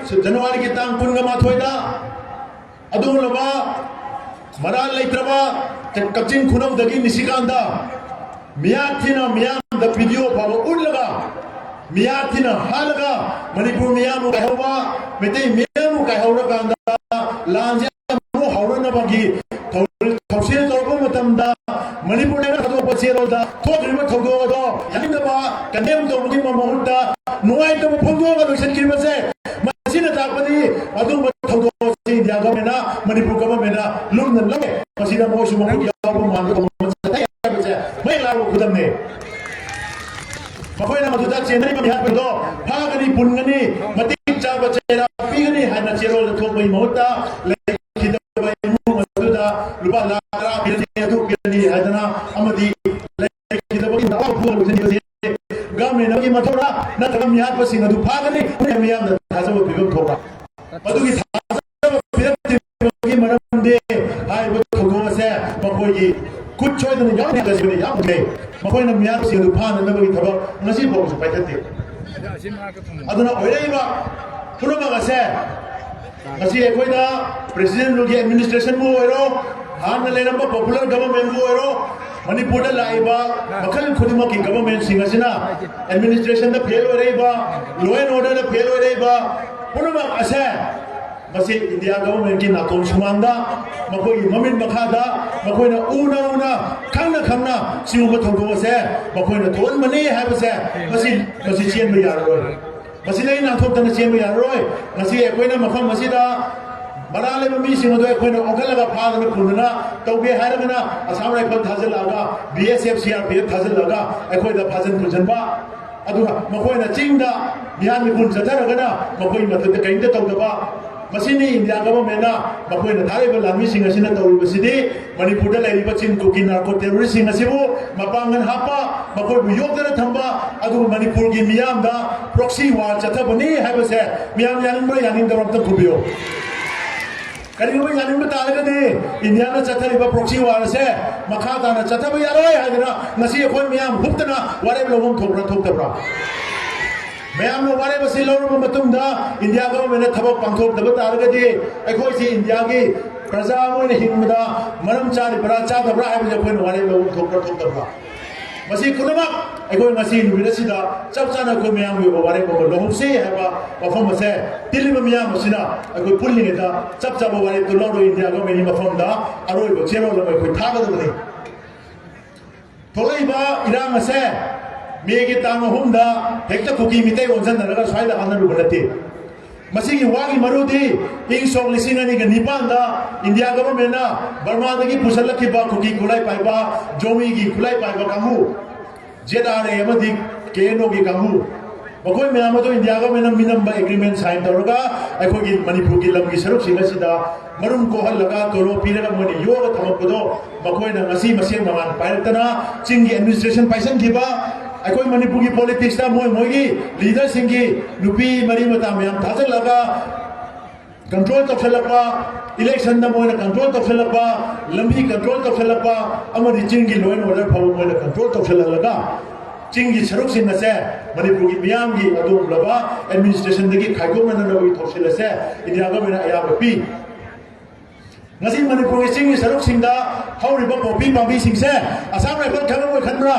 ꯖꯅꯋꯥꯔꯤꯒꯤ ꯇꯥꯡ ꯀꯨꯟꯒ ꯃꯥꯊꯣꯏꯗ ꯑꯗꯨꯒꯨꯝꯂꯕ ꯃꯔꯥꯜ ꯂꯩꯇ꯭ꯔꯕ ꯀꯛꯆꯤꯡ ꯈꯨꯅꯧꯗꯒꯤ ꯅꯤꯁꯤꯀꯥꯟꯇ ꯃꯤꯌꯥꯊꯤꯅ ꯃꯤꯌꯥꯝꯗ ꯚꯤꯗꯤꯑꯣ ꯐꯥꯎꯕ ꯎꯠꯂꯒ, ꯃꯤꯌꯥꯊꯤꯅ ꯍꯥꯠꯂꯒ ꯃꯅꯤꯄꯨꯔ ꯃꯤꯌꯥꯝꯕꯨ ꯀꯥꯏꯍꯧꯕ, ꯃꯩꯇꯩ ꯃꯤꯌꯥꯝꯕꯨ ꯀꯥꯏꯍꯧꯔꯀꯥꯟꯗ ꯂꯥꯟꯁꯦ ꯑꯃꯨꯛ ꯍꯧꯔꯛꯅꯕꯒꯤ ꯊꯧ-, ꯊꯧꯁꯤꯜ ꯇꯧꯔꯛꯄ ꯃꯇꯝꯗ ꯃꯅꯤꯄꯨꯔꯗ ꯊꯥꯗꯣꯛꯄ ꯆꯦꯔꯣꯜꯗ ꯊꯣꯛꯈ꯭ꯔꯤꯕ ꯊꯧꯗꯣꯛ ꯑꯗꯣ ꯌꯥꯅꯤꯡꯗꯕ ꯀꯟꯗꯦꯝ ꯇꯧꯕꯒꯤ ꯃꯍꯨꯠꯇ ꯅꯨꯡꯉꯥꯏꯇꯕ ꯐꯣꯡꯗꯣꯛꯑꯒ ꯂꯣꯏꯁꯤꯟꯈꯤꯕꯁꯦ, ꯃꯁꯤꯅ ꯇꯥꯛꯄꯗꯤ ꯑꯗꯨꯒꯨꯝꯕ ꯊꯧꯗꯣꯛ ꯑꯁꯤ ꯏꯟꯗꯤꯌꯥ ꯒꯚꯔꯟꯃꯦꯟꯅ, ꯃꯅꯤꯄꯨꯔ ꯒꯚꯔꯟꯃꯦꯟꯅ ꯂꯨꯝꯅ ꯂꯧꯔꯦ꯫ ꯃꯁꯤꯗ ꯃꯣꯏꯁꯨ ꯃꯈꯨꯠ ꯌꯥꯎꯕ ꯃꯥꯟꯕ ꯇꯧꯕ ꯑꯃ ꯆꯠꯊꯩ ꯍꯥꯏꯕꯁꯦ ꯃꯌꯦꯛ ꯂꯥꯎꯕ ꯈꯨꯗꯝꯅꯤ꯫ ꯃꯈꯣꯏꯅ ꯃꯗꯨꯗ ꯆꯦꯟꯅꯔꯤꯕ ꯃꯤꯍꯥꯠꯄꯗꯣ ꯐꯥꯒꯅꯤ, ꯄꯨꯟꯒꯅꯤ, ꯃꯇꯤꯛ ꯆꯥꯕ ꯆꯩꯔꯥꯛ ꯄꯤꯒꯅꯤ ꯍꯥꯏꯅ ꯆꯦꯔꯣꯜꯗ ꯊꯣꯛꯄꯒꯤ ꯃꯍꯨꯠꯇ ꯂꯩꯈꯤꯗꯕ ꯏꯃꯨꯡ ꯑꯗꯨꯗ ꯂꯨꯄꯥ ꯂꯥꯈ ꯇꯔꯥ ꯄꯤꯔꯅꯤ, ꯑꯗꯨ ꯄꯤꯔꯅꯤ ꯍꯥꯏꯗꯅ ꯑꯃꯗꯤ ꯂꯩꯈꯤꯗꯕꯒꯤ ꯗꯥꯎ ꯐꯨꯕ ꯂꯣꯏꯁꯤꯟꯈꯤꯕꯁꯤ ꯒꯚꯔꯟꯃꯦꯟ ꯑꯃꯒꯤ ꯃꯊꯧꯔꯥ ꯅꯠꯇ꯭ꯔꯒ ꯃꯤꯍꯥꯠꯄꯁꯤꯡ ꯑꯗꯨ ꯐꯥꯒꯅꯤ, ꯃꯤꯌꯥꯝꯗ ꯊꯥꯖꯕ ꯄꯤꯕ ꯊꯣꯛꯄ꯭ꯔꯥ? ꯃꯗꯨꯒꯤ ꯊꯥꯖꯕ ꯄꯤꯔꯛꯇ꯭ꯔꯤꯕꯒꯤ ꯃꯔꯝꯗꯤ ꯍꯥꯏꯔꯤꯕ ꯊꯧꯗꯣꯛ ꯑꯁꯦ ꯃꯈꯣꯏꯒꯤ ꯈꯨꯠ ꯁꯣꯏꯗꯅ ꯌꯥꯎꯔꯝꯒꯅꯤ ꯍꯥꯏꯕꯁꯤꯕꯨꯗꯤ ꯌꯥꯝ ꯐꯖꯩ꯫ ꯃꯈꯣꯏꯅ ꯃꯤꯍꯥꯠꯄꯁꯤꯡ ꯑꯗꯨ ꯐꯥꯅꯅꯕꯒꯤ ꯊꯕꯛ ꯉꯁꯤ ꯐꯥꯎꯕꯁꯨ ꯄꯥꯏꯈꯠꯇꯦ꯫ ꯑꯗꯨꯅ ꯑꯣꯏꯔꯛꯏꯕ ꯄꯨꯝꯅꯃꯛ ꯑꯁꯦ ꯉꯁꯤ ꯑꯩꯈꯣꯏꯅ ꯄ꯭ꯔꯦꯁꯤꯗꯦꯟꯠ ꯔꯨꯜꯒꯤ ꯑꯦꯗꯃꯤꯅꯤꯁꯇ꯭ꯔꯦꯁꯟꯕꯨ ꯑꯣꯏꯔꯣ, ꯍꯥꯟꯅ ꯂꯩꯔꯝꯕ ꯄꯣꯄꯨꯂꯔ ꯒꯚꯔꯟꯃꯦꯟꯠꯕꯨ ꯑꯣꯏꯔꯣ, ꯃꯅꯤꯄꯨꯔꯗ ꯂꯥꯛꯏꯕ ꯃꯈꯜ ꯈꯨꯗꯤꯡꯃꯛꯀꯤ ꯒꯚꯔꯟꯃꯦꯟꯠꯁꯤꯡ ꯑꯁꯤꯅ ꯑꯦꯗꯃꯤꯅꯤꯁꯇ꯭ꯔꯦꯁꯟꯗ ꯐꯦꯜ ꯑꯣꯏꯔꯛꯏꯕ, ꯂꯣ ꯑꯦꯟ ꯑꯣꯔꯗꯔꯗ ꯐꯦꯜ ꯑꯣꯏꯔꯛꯏꯕ ꯄꯨꯝꯅꯃꯛ ꯑꯁꯦ ꯉꯁꯤ ꯏꯟꯗꯤꯌꯥ ꯒꯚꯔꯟꯃꯦꯟꯠꯀꯤ ꯅꯥꯇꯣꯟ ꯁꯨꯃꯥꯡꯗ ꯃꯈꯣꯏꯒꯤ ꯃꯃꯤꯠ ꯃꯈꯥꯗ ꯃꯈꯣꯏꯅ ꯎꯅ ꯎꯅ, ꯈꯪꯅ ꯈꯪꯅ ꯁꯤꯒꯨꯝꯕ ꯊꯧꯗꯣꯛ ꯑꯁꯦ ꯃꯈꯣꯏꯅ ꯊꯣꯛꯍꯟꯕꯅꯤ ꯍꯥꯏꯕꯁꯦ ꯃꯁꯤ, ꯃꯁꯤ ꯆꯦꯟꯕ ꯌꯥꯔꯔꯣꯏ꯫ ꯃꯁꯤꯗ ꯑꯩ ꯅꯥꯟꯊꯣꯛꯇꯅ ꯆꯦꯟꯕ ꯌꯥꯔꯔꯣꯏ꯫ ꯉꯁꯤ ꯑꯩꯈꯣꯏꯅ ꯃꯐꯝ ꯑꯁꯤꯗ ꯃꯔꯥ ꯂꯩꯕ ꯃꯤꯁꯤꯡ ꯑꯗꯨ ꯑꯩꯈꯣꯏꯅ ꯑꯣꯟꯈꯠꯂꯒ ꯐꯥꯗꯅ ꯄꯨꯗꯅ ꯇꯧꯒꯦ ꯍꯥꯏꯔꯒꯅ ꯑꯁꯥꯝ ꯔꯥꯏꯐꯜ ꯊꯥꯖꯤꯜꯂꯛꯑꯒ, B S F, C R P F ꯊꯥꯖꯤꯜꯂꯒ ꯑꯩꯈꯣꯏꯗ ꯐꯥꯖꯤꯟ ꯄꯨꯟꯁꯤꯟꯕ, ꯑꯗꯨꯒ ꯃꯈꯣꯏꯅ ꯆꯤꯡꯗ ꯃꯤꯍꯥꯠ ꯃꯤꯄꯨꯟ ꯆꯠꯊꯔꯒꯅ ꯃꯈꯣꯏꯒꯤ ꯃꯊꯛꯇ ꯀꯔꯤꯝꯇ ꯇꯧꯗꯕ, ꯃꯁꯤꯅꯤ ꯏꯟꯗꯤꯌꯥ ꯒꯚꯔꯟꯃꯦꯟꯠꯅ ꯃꯈꯣꯏꯅ ꯊꯥꯔꯛꯏꯕ ꯂꯥꯟꯃꯤꯁꯤꯡ ꯑꯁꯤꯅ ꯇꯧꯔꯤꯕꯁꯤꯗꯤ꯫ ꯃꯅꯤꯄꯨꯔꯗ ꯂꯩꯔꯤꯕ ꯆꯤꯟ ꯀꯨꯀꯤ ꯅꯥꯔꯀꯣ ꯇꯦꯔꯣꯔꯤꯁ꯭ꯠꯁꯤꯡ ꯑꯁꯤꯕꯨ ꯃꯄꯥꯡꯒꯜ ꯍꯥꯞꯄ, ꯃꯈꯣꯏꯕꯨ ꯌꯣꯛꯇꯅ ꯊꯝꯕ, ꯑꯗꯨꯒ ꯃꯅꯤꯄꯨꯔꯒꯤ ꯃꯤꯌꯥꯝꯗ ꯄ꯭ꯔꯣꯛꯁꯤ ꯋꯥꯔ ꯆꯠꯊꯕꯅꯤ ꯍꯥꯏꯕꯁꯦ ꯃꯤꯌꯥꯝ ꯌꯥꯅꯤꯡꯕ꯭ꯔꯥ ꯌꯥꯅꯤꯡꯗꯕ꯭ꯔꯥ ꯑꯝꯇ ꯈꯨꯝꯕꯤꯌꯨ꯫ ꯀꯔꯤꯒꯨꯝꯕ ꯌꯥꯅꯤꯡꯕ ꯇꯥꯔꯒꯗꯤ ꯏꯟꯗꯤꯌꯥꯅ ꯆꯠꯊꯔꯤꯕ ꯄ꯭ꯔꯣꯛꯁꯤ ꯋꯥꯔ ꯑꯁꯦ ꯃꯈꯥ ꯇꯥꯅ ꯆꯠꯊꯕ ꯌꯥꯔꯣꯏ ꯍꯥꯏꯗꯅ ꯉꯁꯤ ꯑꯩꯈꯣꯏ ꯃꯤꯌꯥꯝ ꯍꯨꯞꯇꯅ ꯋꯥꯔꯦꯞ ꯂꯧꯐꯝ ꯊꯣꯛꯄ꯭ꯔꯥ ꯊꯣꯛꯇꯕ꯭ꯔꯥ? ꯃꯌꯥꯝꯅ ꯋꯥꯔꯦꯞ ꯑꯁꯤ ꯂꯧꯔꯕ ꯃꯇꯨꯡꯗ ꯏꯟꯗꯤꯌꯥ ꯒꯚꯔꯟꯃꯦꯟꯅ ꯊꯕꯛ ꯄꯥꯡꯊꯣꯛꯇꯕ ꯇꯥꯔꯒꯗꯤ ꯑꯩꯈꯣꯏꯁꯤ ꯏꯟꯗꯤꯌꯥꯒꯤ ꯄ꯭ꯔꯖꯥ ꯑꯃ ꯑꯣꯏꯅ ꯍꯤꯡꯕꯗ ꯃꯔꯝ ꯆꯥꯔꯤꯕ꯭ꯔꯥ ꯆꯥꯗꯕ꯭ꯔꯥ ꯍꯥꯏꯕꯁꯤ ꯑꯩꯈꯣꯏꯅ ꯋꯥꯔꯦꯞ ꯂꯧꯕ ꯊꯣꯛꯄ꯭ꯔꯥ ꯊꯣꯛꯇꯕ꯭ꯔꯥ? ꯃꯁꯤ ꯄꯨꯝꯅꯃꯛ ꯑꯩꯈꯣꯏ ꯉꯁꯤ ꯅꯨꯃꯤꯠ ꯑꯁꯤꯗ ꯆꯞ ꯆꯥꯅ ꯑꯩꯈꯣꯏ ꯃꯌꯥꯝꯒꯤ ꯑꯣꯏꯕ ꯋꯥꯔꯦꯞ ꯑꯃ ꯂꯧꯍꯧꯁꯤ ꯍꯥꯏꯕ ꯋꯥꯐꯝ ꯑꯁꯦ ꯇꯤꯜꯂꯤꯕ ꯃꯤꯌꯥꯝ ꯑꯁꯤꯅ ꯑꯩꯈꯣꯏ ꯄꯨꯜꯂꯤꯉꯩꯗ ꯆꯞ ꯆꯥꯕ ꯋꯥꯔꯦꯞꯇꯨ ꯂꯧꯔꯒ ꯏꯟꯗꯤꯌꯥ ꯒꯚꯔꯟꯃꯦꯟꯒꯤ ꯃꯐꯝꯗ ꯑꯔꯣꯏꯕ ꯆꯦꯔꯣꯜ ꯑꯃ ꯑꯩꯈꯣꯏ ꯊꯥꯒꯗꯕꯅꯤ꯫ ꯊꯣꯛꯂꯛꯏꯕ ꯏꯔꯥꯡ ꯑꯁꯦ ꯃꯦꯒꯤ ꯇꯥꯡ ꯑꯍꯨꯝꯗ ꯍꯦꯛꯇ ꯀꯨꯀꯤ ꯃꯤꯇꯩ ꯑꯣꯟꯁꯤꯟꯅꯔꯒ ꯁ꯭ꯋꯥꯏꯗ ꯍꯥꯠꯅꯔꯨꯕ ꯅꯠꯇꯦ꯫ ꯃꯁꯤꯒꯤ ꯋꯥꯒꯤ ꯃꯔꯨꯗꯤ ꯏꯪ ꯁꯣꯛ ꯂꯤꯁꯤꯡ ꯑꯅꯤꯒ ꯅꯤꯄꯥꯟꯗ ꯏꯟꯗꯤꯌꯥ ꯒꯚꯔꯟꯃꯦꯟꯅ ꯕꯔꯃꯥꯗꯒꯤ ꯄꯨꯁꯤꯜꯂꯛꯈꯤꯕ ꯀꯨꯀꯤ ꯈꯨꯠꯂꯥꯏ ꯄꯥꯏꯕ, ꯖꯣꯃꯤꯒꯤ ꯈꯨꯠꯂꯥꯏ ꯄꯥꯏꯕ ꯀꯥꯡꯕꯨ, ꯖꯦꯠ ꯑꯥꯔ ꯑꯦ ꯑꯃꯗꯤ ꯀꯦ ꯑꯦꯟ ꯑꯣꯒꯤ ꯀꯥꯡꯕꯨ, ꯃꯈꯣꯏ ꯃꯌꯥꯝ ꯑꯗꯨ ꯏꯟꯗꯤꯌꯥ ꯒꯚꯔꯟꯃꯦꯟꯅ ꯃꯤꯅꯝꯕ ꯑꯦꯒ꯭ꯔꯤꯃꯦꯟ ꯁꯥꯏꯟ ꯇꯧꯔꯒ ꯑꯩꯈꯣꯏꯒꯤ ꯃꯅꯤꯄꯨꯔꯒꯤ ꯂꯝꯒꯤ ꯁꯔꯨꯛꯁꯤꯡ ꯑꯁꯤꯗ ꯃꯔꯨꯝ ꯀꯣꯛꯍꯜꯂꯒ ꯇꯣꯂꯣꯞ ꯄꯤꯔꯒ ꯃꯣꯏꯅ ꯌꯣꯛꯑꯒ ꯊꯝꯃꯛꯄꯗꯣ ꯃꯈꯣꯏꯅ ꯉꯁꯤ ꯃꯁꯦꯟ ꯃꯃꯥꯟ ꯄꯥꯏꯔꯛꯇꯅ ꯆꯤꯡꯒꯤ ꯑꯦꯗꯃꯤꯅꯤꯁꯇ꯭ꯔꯦꯁꯟ ꯄꯥꯏꯁꯟꯈꯤꯕ, ꯑꯩꯈꯣꯏ ꯃꯅꯤꯄꯨꯔꯒꯤ ꯄꯣꯂꯤꯇꯤꯛꯁꯇ ꯃꯣꯏ ꯃꯣꯏꯒꯤ ꯂꯤꯗꯔꯁꯤꯡꯒꯤ ꯅꯨꯄꯤ ꯃꯔꯤ ꯃꯇꯥ ꯃꯌꯥꯝ ꯊꯥꯖꯤꯜꯂꯒ ꯀꯟꯇ꯭ꯔꯣꯜ ꯇꯧꯁꯜꯂꯛꯄ, ꯏꯂꯦꯛꯁꯟꯗ ꯃꯣꯏꯅ ꯀꯟꯇ꯭ꯔꯣꯜ ꯇꯧꯁꯜꯂꯛꯄ, ꯂꯝꯕꯤ ꯀꯟꯇ꯭ꯔꯣꯜ ꯇꯧꯁꯜꯂꯛꯄ ꯑꯃꯗꯤ ꯆꯤꯡꯒꯤ ꯂꯣ ꯑꯦꯟ ꯑꯣꯔꯗꯔ ꯐꯥꯎꯕ ꯃꯣꯏꯅ ꯀꯟꯇ꯭ꯔꯣꯜ ꯇꯧꯁꯜꯍꯜꯂꯒ ꯆꯤꯡꯒꯤ ꯁꯔꯨꯛꯁꯤꯡ ꯑꯁꯦ ꯃꯅꯤꯄꯨꯔꯒꯤ ꯃꯤꯌꯥꯝꯒꯤ ꯑꯗꯨꯒꯨꯝꯂꯕ ꯑꯦꯗꯃꯤꯅꯤꯁꯇ꯭ꯔꯦꯁꯟꯗꯒꯤ ꯈꯥꯏꯗꯣꯛꯅꯅꯕꯒꯤ ꯊꯧꯁꯤꯜ ꯑꯁꯦ ꯏꯟꯗꯤꯌꯥ ꯒꯚꯔꯟꯃꯦꯟꯠꯅ ꯑꯌꯥꯕ ꯄꯤ꯫ ꯉꯁꯤ ꯃꯅꯤꯄꯨꯔꯒꯤ ꯆꯤꯡꯒꯤ ꯁꯔꯨꯛꯁꯤꯡꯗ ꯍꯧꯔꯤꯕ ꯄꯣꯄꯤ ꯄꯥꯝꯕꯤꯁꯤꯡꯁꯦ ꯑꯁꯥꯝ ꯔꯥꯏꯐꯜ ꯈꯪꯉꯝꯃꯣꯏ ꯈꯟꯕ꯭ꯔꯥ?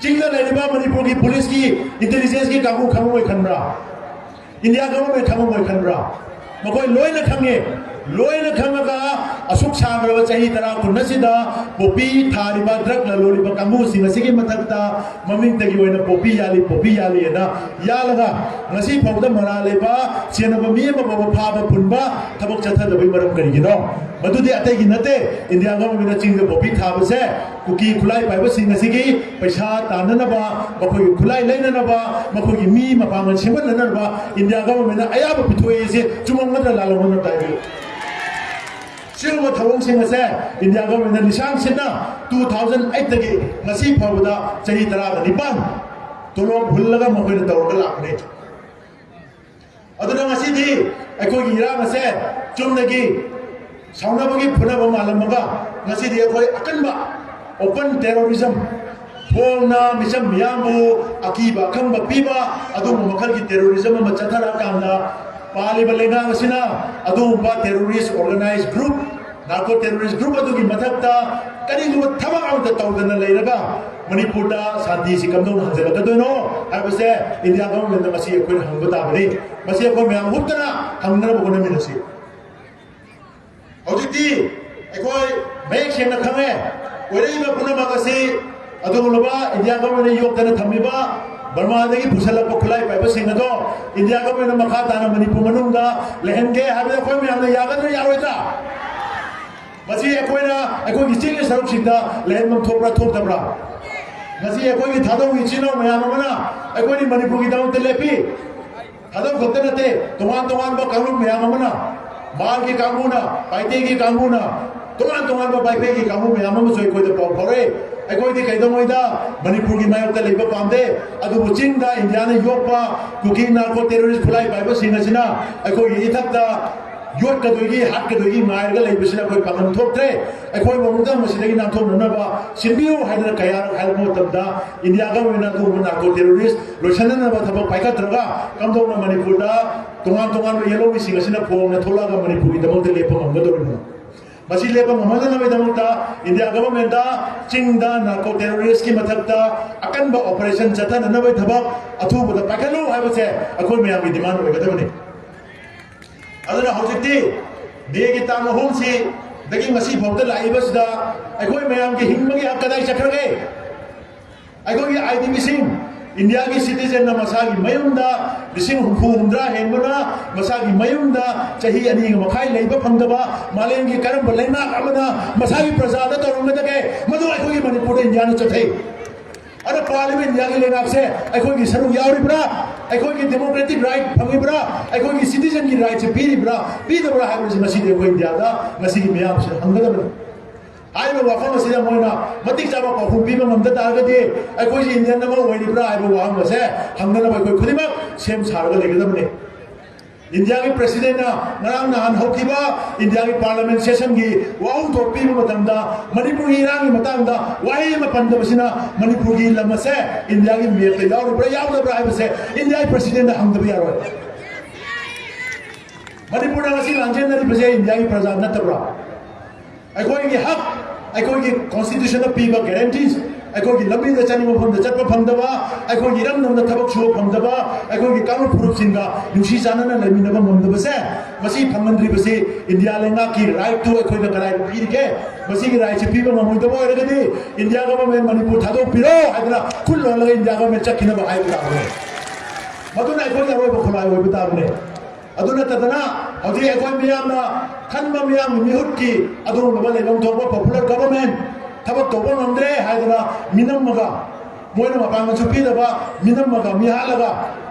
ꯆꯤꯡꯗ ꯂꯩꯔꯤꯕ ꯃꯅꯤꯄꯨꯔꯒꯤ ꯄꯨꯂꯤꯁꯀꯤ, ꯏꯟꯇꯦꯂꯤꯖꯦꯟꯁꯀꯤ ꯀꯥꯡꯕꯨ ꯈꯪꯉꯝꯃꯣꯏ ꯈꯟꯕ꯭ꯔꯥ? India government ꯈꯪꯉꯝꯃꯣꯏ ꯈꯟꯕ꯭ꯔꯥ? ꯃꯈꯣꯏ ꯂꯣꯏꯅ ꯈꯪꯉꯤ꯫ ꯂꯣꯏꯅ ꯈꯪꯉꯒ ꯑꯁꯨꯛ ꯁꯥꯡꯈ꯭ꯔꯕ ꯆꯍꯤ ꯇꯔꯥ ꯀꯨꯟ ꯑꯁꯤꯗ ꯄꯣꯄꯤ ꯊꯥꯔꯤꯕ, ꯗ꯭ꯔꯒ ꯂꯂꯣꯜꯂꯤꯕ ꯀꯥꯡꯕꯨꯁꯤꯡ ꯑꯁꯤꯒꯤ ꯃꯊꯛꯇ ꯃꯃꯤꯡꯇꯒꯤ ꯑꯣꯏꯅ ꯄꯣꯄꯤ ꯌꯥꯜꯂꯤ, ꯄꯣꯄꯤ ꯌꯥꯜꯂꯤ ꯍꯥꯏꯅ ꯌꯥꯜꯂꯒ ꯉꯁꯤ ꯐꯥꯎꯕꯗ ꯃꯔꯥꯜ ꯂꯩꯕ, ꯆꯦꯟꯅꯕ ꯃꯤ ꯑꯃ ꯐꯥꯎꯕ ꯐꯥꯕ ꯄꯨꯟꯕ ꯊꯕꯛ ꯆꯠꯊꯗꯕꯒꯤ ꯃꯔꯝ ꯀꯔꯤꯒꯤꯅꯣ? ꯃꯗꯨꯗꯤ ꯑꯇꯩꯒꯤ ꯅꯠꯇꯦ, ꯏꯟꯗꯤꯌꯥ ꯒꯚꯔꯟꯃꯦꯟꯠꯅ ꯆꯤꯡꯗ ꯄꯣꯄꯤ ꯊꯥꯕꯁꯦ ꯀꯨꯀꯤ ꯈꯨꯠꯂꯥꯏ ꯄꯥꯏꯕꯁꯤꯡ ꯑꯁꯤꯒꯤ ꯄꯩꯁꯥ ꯇꯥꯟꯅꯅꯕ, ꯃꯈꯣꯏꯒꯤ ꯈꯨꯠꯂꯥꯏ ꯂꯩꯅꯅꯕ, ꯃꯈꯣꯏꯒꯤ ꯃꯤ ꯃꯄꯥꯡꯒꯜ ꯁꯦꯝꯒꯠꯅꯅꯕ ꯏꯟꯗꯤꯌꯥ ꯒꯚꯔꯟꯃꯦꯟꯠꯅ ꯑꯌꯥꯕ ꯄꯤꯊꯣꯛꯑꯦ꯫ ꯁꯤ ꯆꯨꯝꯃꯝꯒꯗ꯭ꯔꯥ ꯂꯥꯜꯂꯝꯒꯗ꯭ꯔꯥ ꯇꯥꯏꯕꯤꯌꯨ꯫ ꯁꯤꯒꯨꯝꯕ ꯊꯧꯑꯣꯡꯁꯤꯡ ꯑꯁꯦ ꯏꯟꯗꯤꯌꯥ ꯒꯚꯔꯟꯃꯦꯟꯠꯅ ꯂꯤꯁꯥꯡ ꯁꯤꯠꯅ two thousand eight ꯇꯒꯤ ꯉꯁꯤ ꯐꯥꯎꯕꯗ ꯆꯍꯤ ꯇꯔꯥꯒ ꯅꯤꯄꯥꯟ ꯇꯣꯂꯣꯞ ꯍꯨꯜꯂꯒ ꯃꯈꯣꯏꯅ ꯇꯧꯔꯒ ꯂꯥꯛꯄꯅꯤ꯫ ꯑꯗꯨꯅ ꯉꯁꯤꯗꯤ ꯑꯩꯈꯣꯏꯒꯤ ꯏꯔꯥꯡ ꯑꯁꯦ ꯆꯨꯝꯅꯒꯤ ꯁꯥꯎꯅꯕꯒꯤ ꯐꯨꯅꯕ ꯃꯥꯜꯂꯝꯃꯒ ꯉꯁꯤꯗꯤ ꯑꯩꯈꯣꯏ ꯑꯀꯟꯕ open terrorism ꯐꯣꯡꯅ ꯃꯤꯆꯝ ꯃꯤꯌꯥꯝꯕꯨ ꯑꯀꯤꯕ ꯑꯈꯪꯕ ꯄꯤꯕ ꯑꯗꯨꯒꯨꯝꯕ ꯃꯈꯜꯒꯤ terrorism ꯑꯃ ꯆꯠꯊꯔꯛꯑꯀꯥꯟꯗ, ꯄꯥꯜꯂꯤꯕ ꯂꯩꯉꯥꯛ ꯑꯁꯤꯅ ꯑꯗꯨꯒꯨꯝꯕ terrorist organized group, narco terrorist group ꯑꯗꯨꯒꯤ ꯃꯊꯛꯇ ꯀꯔꯤꯒꯨꯝꯕ ꯊꯕꯛ ꯑꯃꯠꯇ ꯇꯧꯗꯅ ꯂꯩꯔꯒ ꯃꯅꯤꯄꯨꯔꯗ ꯁꯥꯟꯇꯤꯁꯤ ꯀꯝꯗꯧꯅ ꯍꯟꯖꯤꯜꯂꯛꯀꯗꯣꯏꯅꯣ ꯍꯥꯏꯕꯁꯦ India government ꯗ ꯉꯁꯤ ꯑꯩꯈꯣꯏꯅ ꯍꯪꯕ ꯇꯥꯕꯅꯤ꯫ ꯃꯁꯤ ꯑꯩꯈꯣꯏ ꯃꯌꯥꯝ ꯍꯨꯞꯇꯅ ꯍꯪꯅꯅꯕ ꯍꯣꯠꯅꯃꯤꯟꯅꯁꯤ꯫ ꯍꯧꯖꯤꯛꯇꯤ ꯑꯩꯈꯣꯏ ꯃꯌꯦꯛ ꯁꯦꯡꯅ ꯈꯪꯉꯦ, ꯑꯣꯏꯔꯛꯏꯕ ꯄꯨꯝꯅꯃꯛ ꯑꯁꯤ ꯑꯗꯨꯒꯨꯝꯂꯕ India government ꯅ ꯌꯣꯛꯇꯅ ꯊꯝꯃꯤꯕ ꯕꯔꯃꯥꯗꯒꯤ ꯄꯨꯁꯜꯂꯛꯄ ꯈꯨꯠꯂꯥꯏ ꯄꯥꯏꯕꯁꯤꯡ ꯑꯗꯣ India government ꯅ ꯃꯈꯥ ꯇꯥꯅ ꯃꯅꯤꯄꯨꯔ ꯃꯅꯨꯡꯗ ꯂꯩꯍꯟꯒꯦ ꯍꯥꯏꯕꯗ ꯑꯩꯈꯣꯏ ꯃꯌꯥꯝꯅ ꯌꯥꯒꯗ꯭ꯔꯥ ꯌꯥꯔꯣꯏꯗ꯭ꯔꯥ? ꯃꯁꯤ ꯑꯩꯈꯣꯏꯅ ꯑꯩꯈꯣꯏꯒꯤ ꯆꯤꯡꯒꯤ ꯁꯔꯨꯛꯁꯤꯡꯗ ꯂꯩꯍꯟꯐꯝ ꯊꯣꯛꯄ꯭ꯔꯥ ꯊꯣꯛꯇꯕ꯭ꯔꯥ? ꯉꯁꯤ ꯑꯩꯈꯣꯏꯒꯤ ꯊꯥꯗꯧꯒꯤ ꯏꯆꯤꯜ ꯏꯅꯥꯎ ꯃꯌꯥꯝ ꯑꯃꯅ ꯑꯩꯈꯣꯏꯒꯤ ꯃꯅꯤꯄꯨꯔꯒꯤꯗꯃꯛꯇ ꯂꯦꯞꯄꯤ꯫ ꯊꯥꯗꯧ ꯈꯛꯇ ꯅꯠꯇꯦ, ꯇꯣꯉꯥꯟ ꯇꯣꯉꯥꯟꯕ ꯀꯥꯡꯂꯨꯞ ꯃꯌꯥꯝ ꯑꯃꯅ, ꯃꯥꯔꯒꯤ ꯀꯥꯡꯕꯨꯅ, ꯄꯥꯏꯇꯦꯒꯤ ꯀꯥꯡꯕꯨꯅ, ꯇꯣꯉꯥꯟ ꯇꯣꯉꯥꯟꯕ ꯄꯥꯏꯄꯦꯒꯤ ꯀꯥꯡꯕꯨ ꯃꯌꯥꯝ ꯑꯃꯁꯨ ꯑꯩꯈꯣꯏꯗ ꯄꯥꯎ ꯐꯥꯎꯔꯛꯏ꯫ ꯑꯩꯈꯣꯏꯗꯤ ꯀꯩꯗꯧꯉꯩꯗ ꯃꯅꯤꯄꯨꯔꯒꯤ ꯃꯥꯌꯣꯛꯇ ꯂꯩꯕ ꯄꯥꯝꯗꯦ, ꯑꯗꯨꯕꯨ ꯆꯤꯡꯗ ꯏꯟꯗꯤꯌꯥꯅ ꯌꯣꯛꯄ ꯀꯨꯀꯤ narco terrorist ꯈꯨꯠꯂꯥꯏ ꯄꯥꯏꯕꯁꯤꯡ ꯑꯁꯤꯅ ꯑꯩꯈꯣꯏꯒꯤ ꯏꯊꯛꯇ ꯌꯣꯠꯀꯗꯣꯏꯒꯤ ꯍꯥꯠꯀꯗꯣꯏꯒꯤ ꯉꯥꯏꯔꯒ ꯂꯩꯕꯁꯤꯅ ꯑꯩꯈꯣꯏ ꯄꯥꯡꯒꯜ ꯊꯣꯛꯇ꯭ꯔꯦ꯫ ꯑꯩꯈꯣꯏꯕꯨ ꯑꯃꯨꯛꯇꯪ ꯃꯁꯤꯗꯒꯤ ꯅꯥꯟꯊꯣꯛꯅꯅꯕ ꯁꯤꯟꯕꯤꯌꯨ ꯍꯥꯏꯗꯅ ꯀꯌꯥꯔꯛ ꯍꯥꯏꯔꯛꯄ ꯃꯇꯝꯗ India government ꯅ ꯑꯗꯨꯒꯨꯝꯕ narco terrorist ꯂꯣꯏꯁꯤꯟꯅꯅꯕ ꯊꯕꯛ ꯄꯥꯏꯈꯠꯇ꯭ꯔꯒ ꯀꯝꯗꯧꯅ ꯃꯅꯤꯄꯨꯔꯗ ꯇꯣꯉꯥꯟ ꯇꯣꯉꯥꯟꯕ ꯌꯦꯜꯍꯧꯃꯤꯁꯤꯡ ꯑꯁꯤꯅ ꯐꯣꯡꯅ ꯊꯣꯛꯂꯛꯑꯒ ꯃꯅꯤꯄꯨꯔꯒꯤꯗꯃꯛꯇ ꯂꯦꯞꯄ ꯉꯝꯒꯗꯧꯔꯤꯕꯅꯣ? ꯃꯁꯤ ꯂꯦꯞꯄ ꯉꯝꯍꯟꯅꯅꯕꯒꯤꯗꯃꯛꯇ India government ꯗ ꯆꯤꯡꯗ narco terrorist ꯀꯤ ꯃꯊꯛꯇ ꯑꯀꯟꯕ operation ꯆꯠꯊꯅꯅꯕꯒꯤ ꯊꯕꯛ ꯑꯊꯨꯕꯗ ꯄꯥꯏꯈꯠꯂꯨ ꯍꯥꯏꯕꯁꯦ ꯑꯩꯈꯣꯏ ꯃꯌꯥꯝꯒꯤ demand ꯑꯣꯏꯒꯗꯕꯅꯤ꯫ ꯑꯗꯨꯅ ꯍꯧꯖꯤꯛꯇꯤ May ꯒꯤ ꯇꯥꯡ ꯑꯍꯨꯝꯁꯤꯗꯒꯤ ꯉꯁꯤ ꯐꯥꯎꯗ ꯂꯥꯛꯏꯕꯁꯤꯗ ꯑꯩꯈꯣꯏ ꯃꯌꯥꯝꯒꯤ ꯍꯤꯡꯕꯒꯤ ꯍꯛ ꯀꯗꯥꯏ ꯆꯠꯈ꯭ꯔꯒꯦ? ꯑꯩꯈꯣꯏꯒꯤ I D P ꯁꯤꯡ, India ꯒꯤ citizen ꯅ ꯃꯁꯥꯒꯤ ꯃꯌꯨꯝꯗ ꯂꯤꯁꯤꯡ ꯍꯨꯝꯐꯨ ꯍꯨꯝꯗ꯭ꯔꯥ ꯍꯦꯟꯕꯅ ꯃꯁꯥꯒꯤ ꯃꯌꯨꯝꯗ ꯆꯍꯤ ꯑꯅꯤ ꯃꯈꯥꯏ ꯂꯩꯕ ꯐꯪꯗꯕ ꯃꯥꯂꯦꯝꯒꯤ ꯀꯔꯝꯕ ꯂꯩꯉꯥꯛ ꯑꯃꯅ ꯃꯁꯥꯒꯤ ꯄ꯭ꯔꯖꯥꯗ ꯇꯧꯔꯝꯒꯗꯒꯦ? ꯃꯗꯨ ꯑꯩꯈꯣꯏꯒꯤ ꯃꯅꯤꯄꯨꯔꯗ India ꯅ ꯆꯠꯊꯩ꯫ ꯑꯗ ꯄꯥꯜꯂꯤꯕ India ꯒꯤ ꯂꯩꯉꯥꯛꯁꯦ ꯑꯩꯈꯣꯏꯒꯤ ꯁꯔꯨꯛ ꯌꯥꯎꯔꯤꯕ꯭ꯔꯥ? ꯑꯩꯈꯣꯏꯒꯤ democratic right ꯐꯪꯉꯤꯕ꯭ꯔꯥ? ꯑꯩꯈꯣꯏꯒꯤ citizen ꯒꯤ right ꯁꯦ ꯄꯤꯔꯤꯕ꯭ꯔꯥ, ꯄꯤꯗꯕ꯭ꯔꯥ ꯍꯥꯏꯕꯁꯤ ꯉꯁꯤꯗꯤ ꯑꯩꯈꯣꯏ India ꯗ ꯉꯁꯤꯒꯤ ꯃꯤꯌꯥꯝꯁꯤꯗ ꯍꯪꯒꯗꯕꯅꯤ꯫ ꯍꯥꯏꯔꯤꯕ ꯋꯥꯐꯝ ꯑꯁꯤꯗ ꯃꯣꯏꯅ ꯃꯇꯤꯛ ꯆꯥꯕ ꯄꯥꯎꯈꯨꯝ ꯄꯤꯕ ꯉꯝꯗ ꯇꯥꯔꯒꯗꯤ ꯑꯩꯈꯣꯏꯁꯤ Indian ꯑꯃ ꯑꯣꯏꯔꯤꯕ꯭ꯔꯥ ꯍꯥꯏꯕ ꯋꯥꯍꯪ ꯑꯁꯦ ꯍꯪꯅꯅꯕ ꯑꯩꯈꯣꯏ ꯈꯨꯗꯤꯡꯃꯛ ꯁꯦꯝ ꯁꯥꯔꯒ ꯂꯩꯒꯗꯕꯅꯤ꯫ ꯏꯟꯗꯤꯌꯥꯒꯤ ꯄ꯭ꯔꯦꯁꯤꯗꯦꯟꯅ ꯉꯔꯥꯡ ꯅꯍꯥꯟ ꯍꯧꯈꯤꯕ ꯏꯟꯗꯤꯌꯥꯒꯤ ꯄꯥꯔꯂꯥꯃꯦꯟ ꯁꯦꯁꯟꯒꯤ ꯋꯥꯍꯧꯗꯣꯛ ꯄꯤꯕ ꯃꯇꯝꯗ ꯃꯅꯤꯄꯨꯔꯒꯤ ꯏꯔꯥꯡꯒꯤ ꯃꯇꯥꯡꯗ ꯋꯥꯍꯩ ꯑꯃ ꯄꯟꯗꯕꯁꯤꯅ ꯃꯅꯤꯄꯨꯔꯒꯤ ꯂꯝ ꯑꯁꯦ ꯏꯟꯗꯤꯌꯥꯒꯤ ꯃꯦꯞꯇ ꯌꯥꯎꯔꯤꯕ꯭ꯔꯥ ꯌꯥꯎꯗꯕ꯭ꯔꯥ ꯍꯥꯏꯕꯁꯦ ꯏꯟꯗꯤꯌꯥꯒꯤ ꯄ꯭ꯔꯦꯁꯤꯗꯦꯟꯗ ꯍꯪꯗꯕ ꯌꯥꯔꯣꯏ꯫ ꯃꯅꯤꯄꯨꯔꯗ ꯉꯁꯤ ꯂꯥꯟꯖꯦꯟꯅꯔꯤꯕꯁꯦ ꯏꯟꯗꯤꯌꯥꯒꯤ ꯄ꯭ꯔꯖꯥ ꯅꯠꯇꯕ꯭ꯔꯥ? ꯑꯩꯈꯣꯏꯒꯤ ꯍꯛ, ꯑꯩꯈꯣꯏꯒꯤ ꯀꯣꯟꯁꯇꯤꯇ꯭ꯌꯨꯁꯟꯅ ꯄꯤꯕ ꯒꯦꯔꯦꯟꯇꯤꯁ, ꯑꯩꯈꯣꯏꯒꯤ ꯂꯝꯕꯤꯗ ꯆꯠꯅꯤꯡꯕ ꯃꯐꯝꯗ ꯆꯠꯄ ꯐꯪꯗꯕ, ꯑꯩꯈꯣꯏꯒꯤ ꯏꯔꯝꯗꯝꯗ ꯊꯕꯛ ꯁꯨꯕ ꯐꯪꯗꯕ, ꯑꯩꯈꯣꯏꯒꯤ ꯀꯥꯡꯂꯨꯞ ꯐꯨꯔꯨꯞꯁꯤꯡꯒ ꯅꯨꯡꯁꯤ ꯆꯥꯟꯅꯅ ꯂꯩꯃꯤꯟꯅꯕ ꯉꯝꯗꯕꯁꯦ, ꯃꯁꯤ ꯐꯪꯍꯟꯗ꯭ꯔꯤꯕꯁꯤ ꯏꯟꯗꯤꯌꯥ ꯂꯩꯉꯥꯛꯀꯤ ꯔꯥꯏꯠꯇꯨ ꯑꯩꯈꯣꯏꯗ ꯀꯗꯥꯏꯗ ꯄꯤꯔꯤꯒꯦ? ꯃꯁꯤꯒꯤ ꯔꯥꯏꯠꯁꯤ ꯄꯤꯕ ꯉꯝꯃꯣꯏꯗꯕ ꯑꯣꯏꯔꯒꯗꯤ ꯏꯟꯗꯤꯌꯥ ꯒꯚꯔꯟꯃꯦꯟ ꯃꯅꯤꯄꯨꯔ ꯊꯥꯗꯣꯛꯄꯤꯔꯣ ꯍꯥꯏꯗꯅ ꯈꯨꯜ ꯂꯣꯜꯂꯒ ꯏꯟꯗꯤꯌꯥ ꯒꯚꯔꯟꯃꯦꯟ ꯆꯠꯈꯤꯅꯕ ꯍꯥꯏꯕ ꯇꯥꯕꯅꯦ꯫ ꯃꯗꯨꯅ ꯑꯩꯈꯣꯏꯒꯤ ꯑꯔꯣꯏꯕ ꯈꯨꯠꯂꯥꯏ ꯑꯣꯏꯕ ꯇꯥꯕꯅꯦ꯫ ꯑꯗꯨ ꯅꯠꯇꯗꯅ ꯍꯧꯖꯤꯛ ꯑꯩꯈꯣꯏ ꯃꯤꯌꯥꯝꯅ ꯈꯟꯕ ꯃꯤꯌꯥꯝꯒꯤ ꯃꯤꯍꯨꯠꯀꯤ ꯑꯗꯨꯒꯨꯝꯂꯕ ꯂꯩꯐꯝ ꯊꯣꯛꯄ ꯄꯣꯄꯨꯂꯔ ꯒꯚꯔꯟꯃꯦꯟ ꯊꯕꯛ ꯇꯧꯕ ꯉꯝꯗ꯭ꯔꯦ ꯍꯥꯏꯗꯅ ꯃꯤꯅꯝꯃꯒ, ꯃꯣꯏꯅ ꯃꯄꯥꯡꯒꯜꯁꯨ ꯄꯤꯗꯕ ꯃꯤꯅꯝꯃꯒ ꯃꯤ ꯍꯥꯠꯂꯒ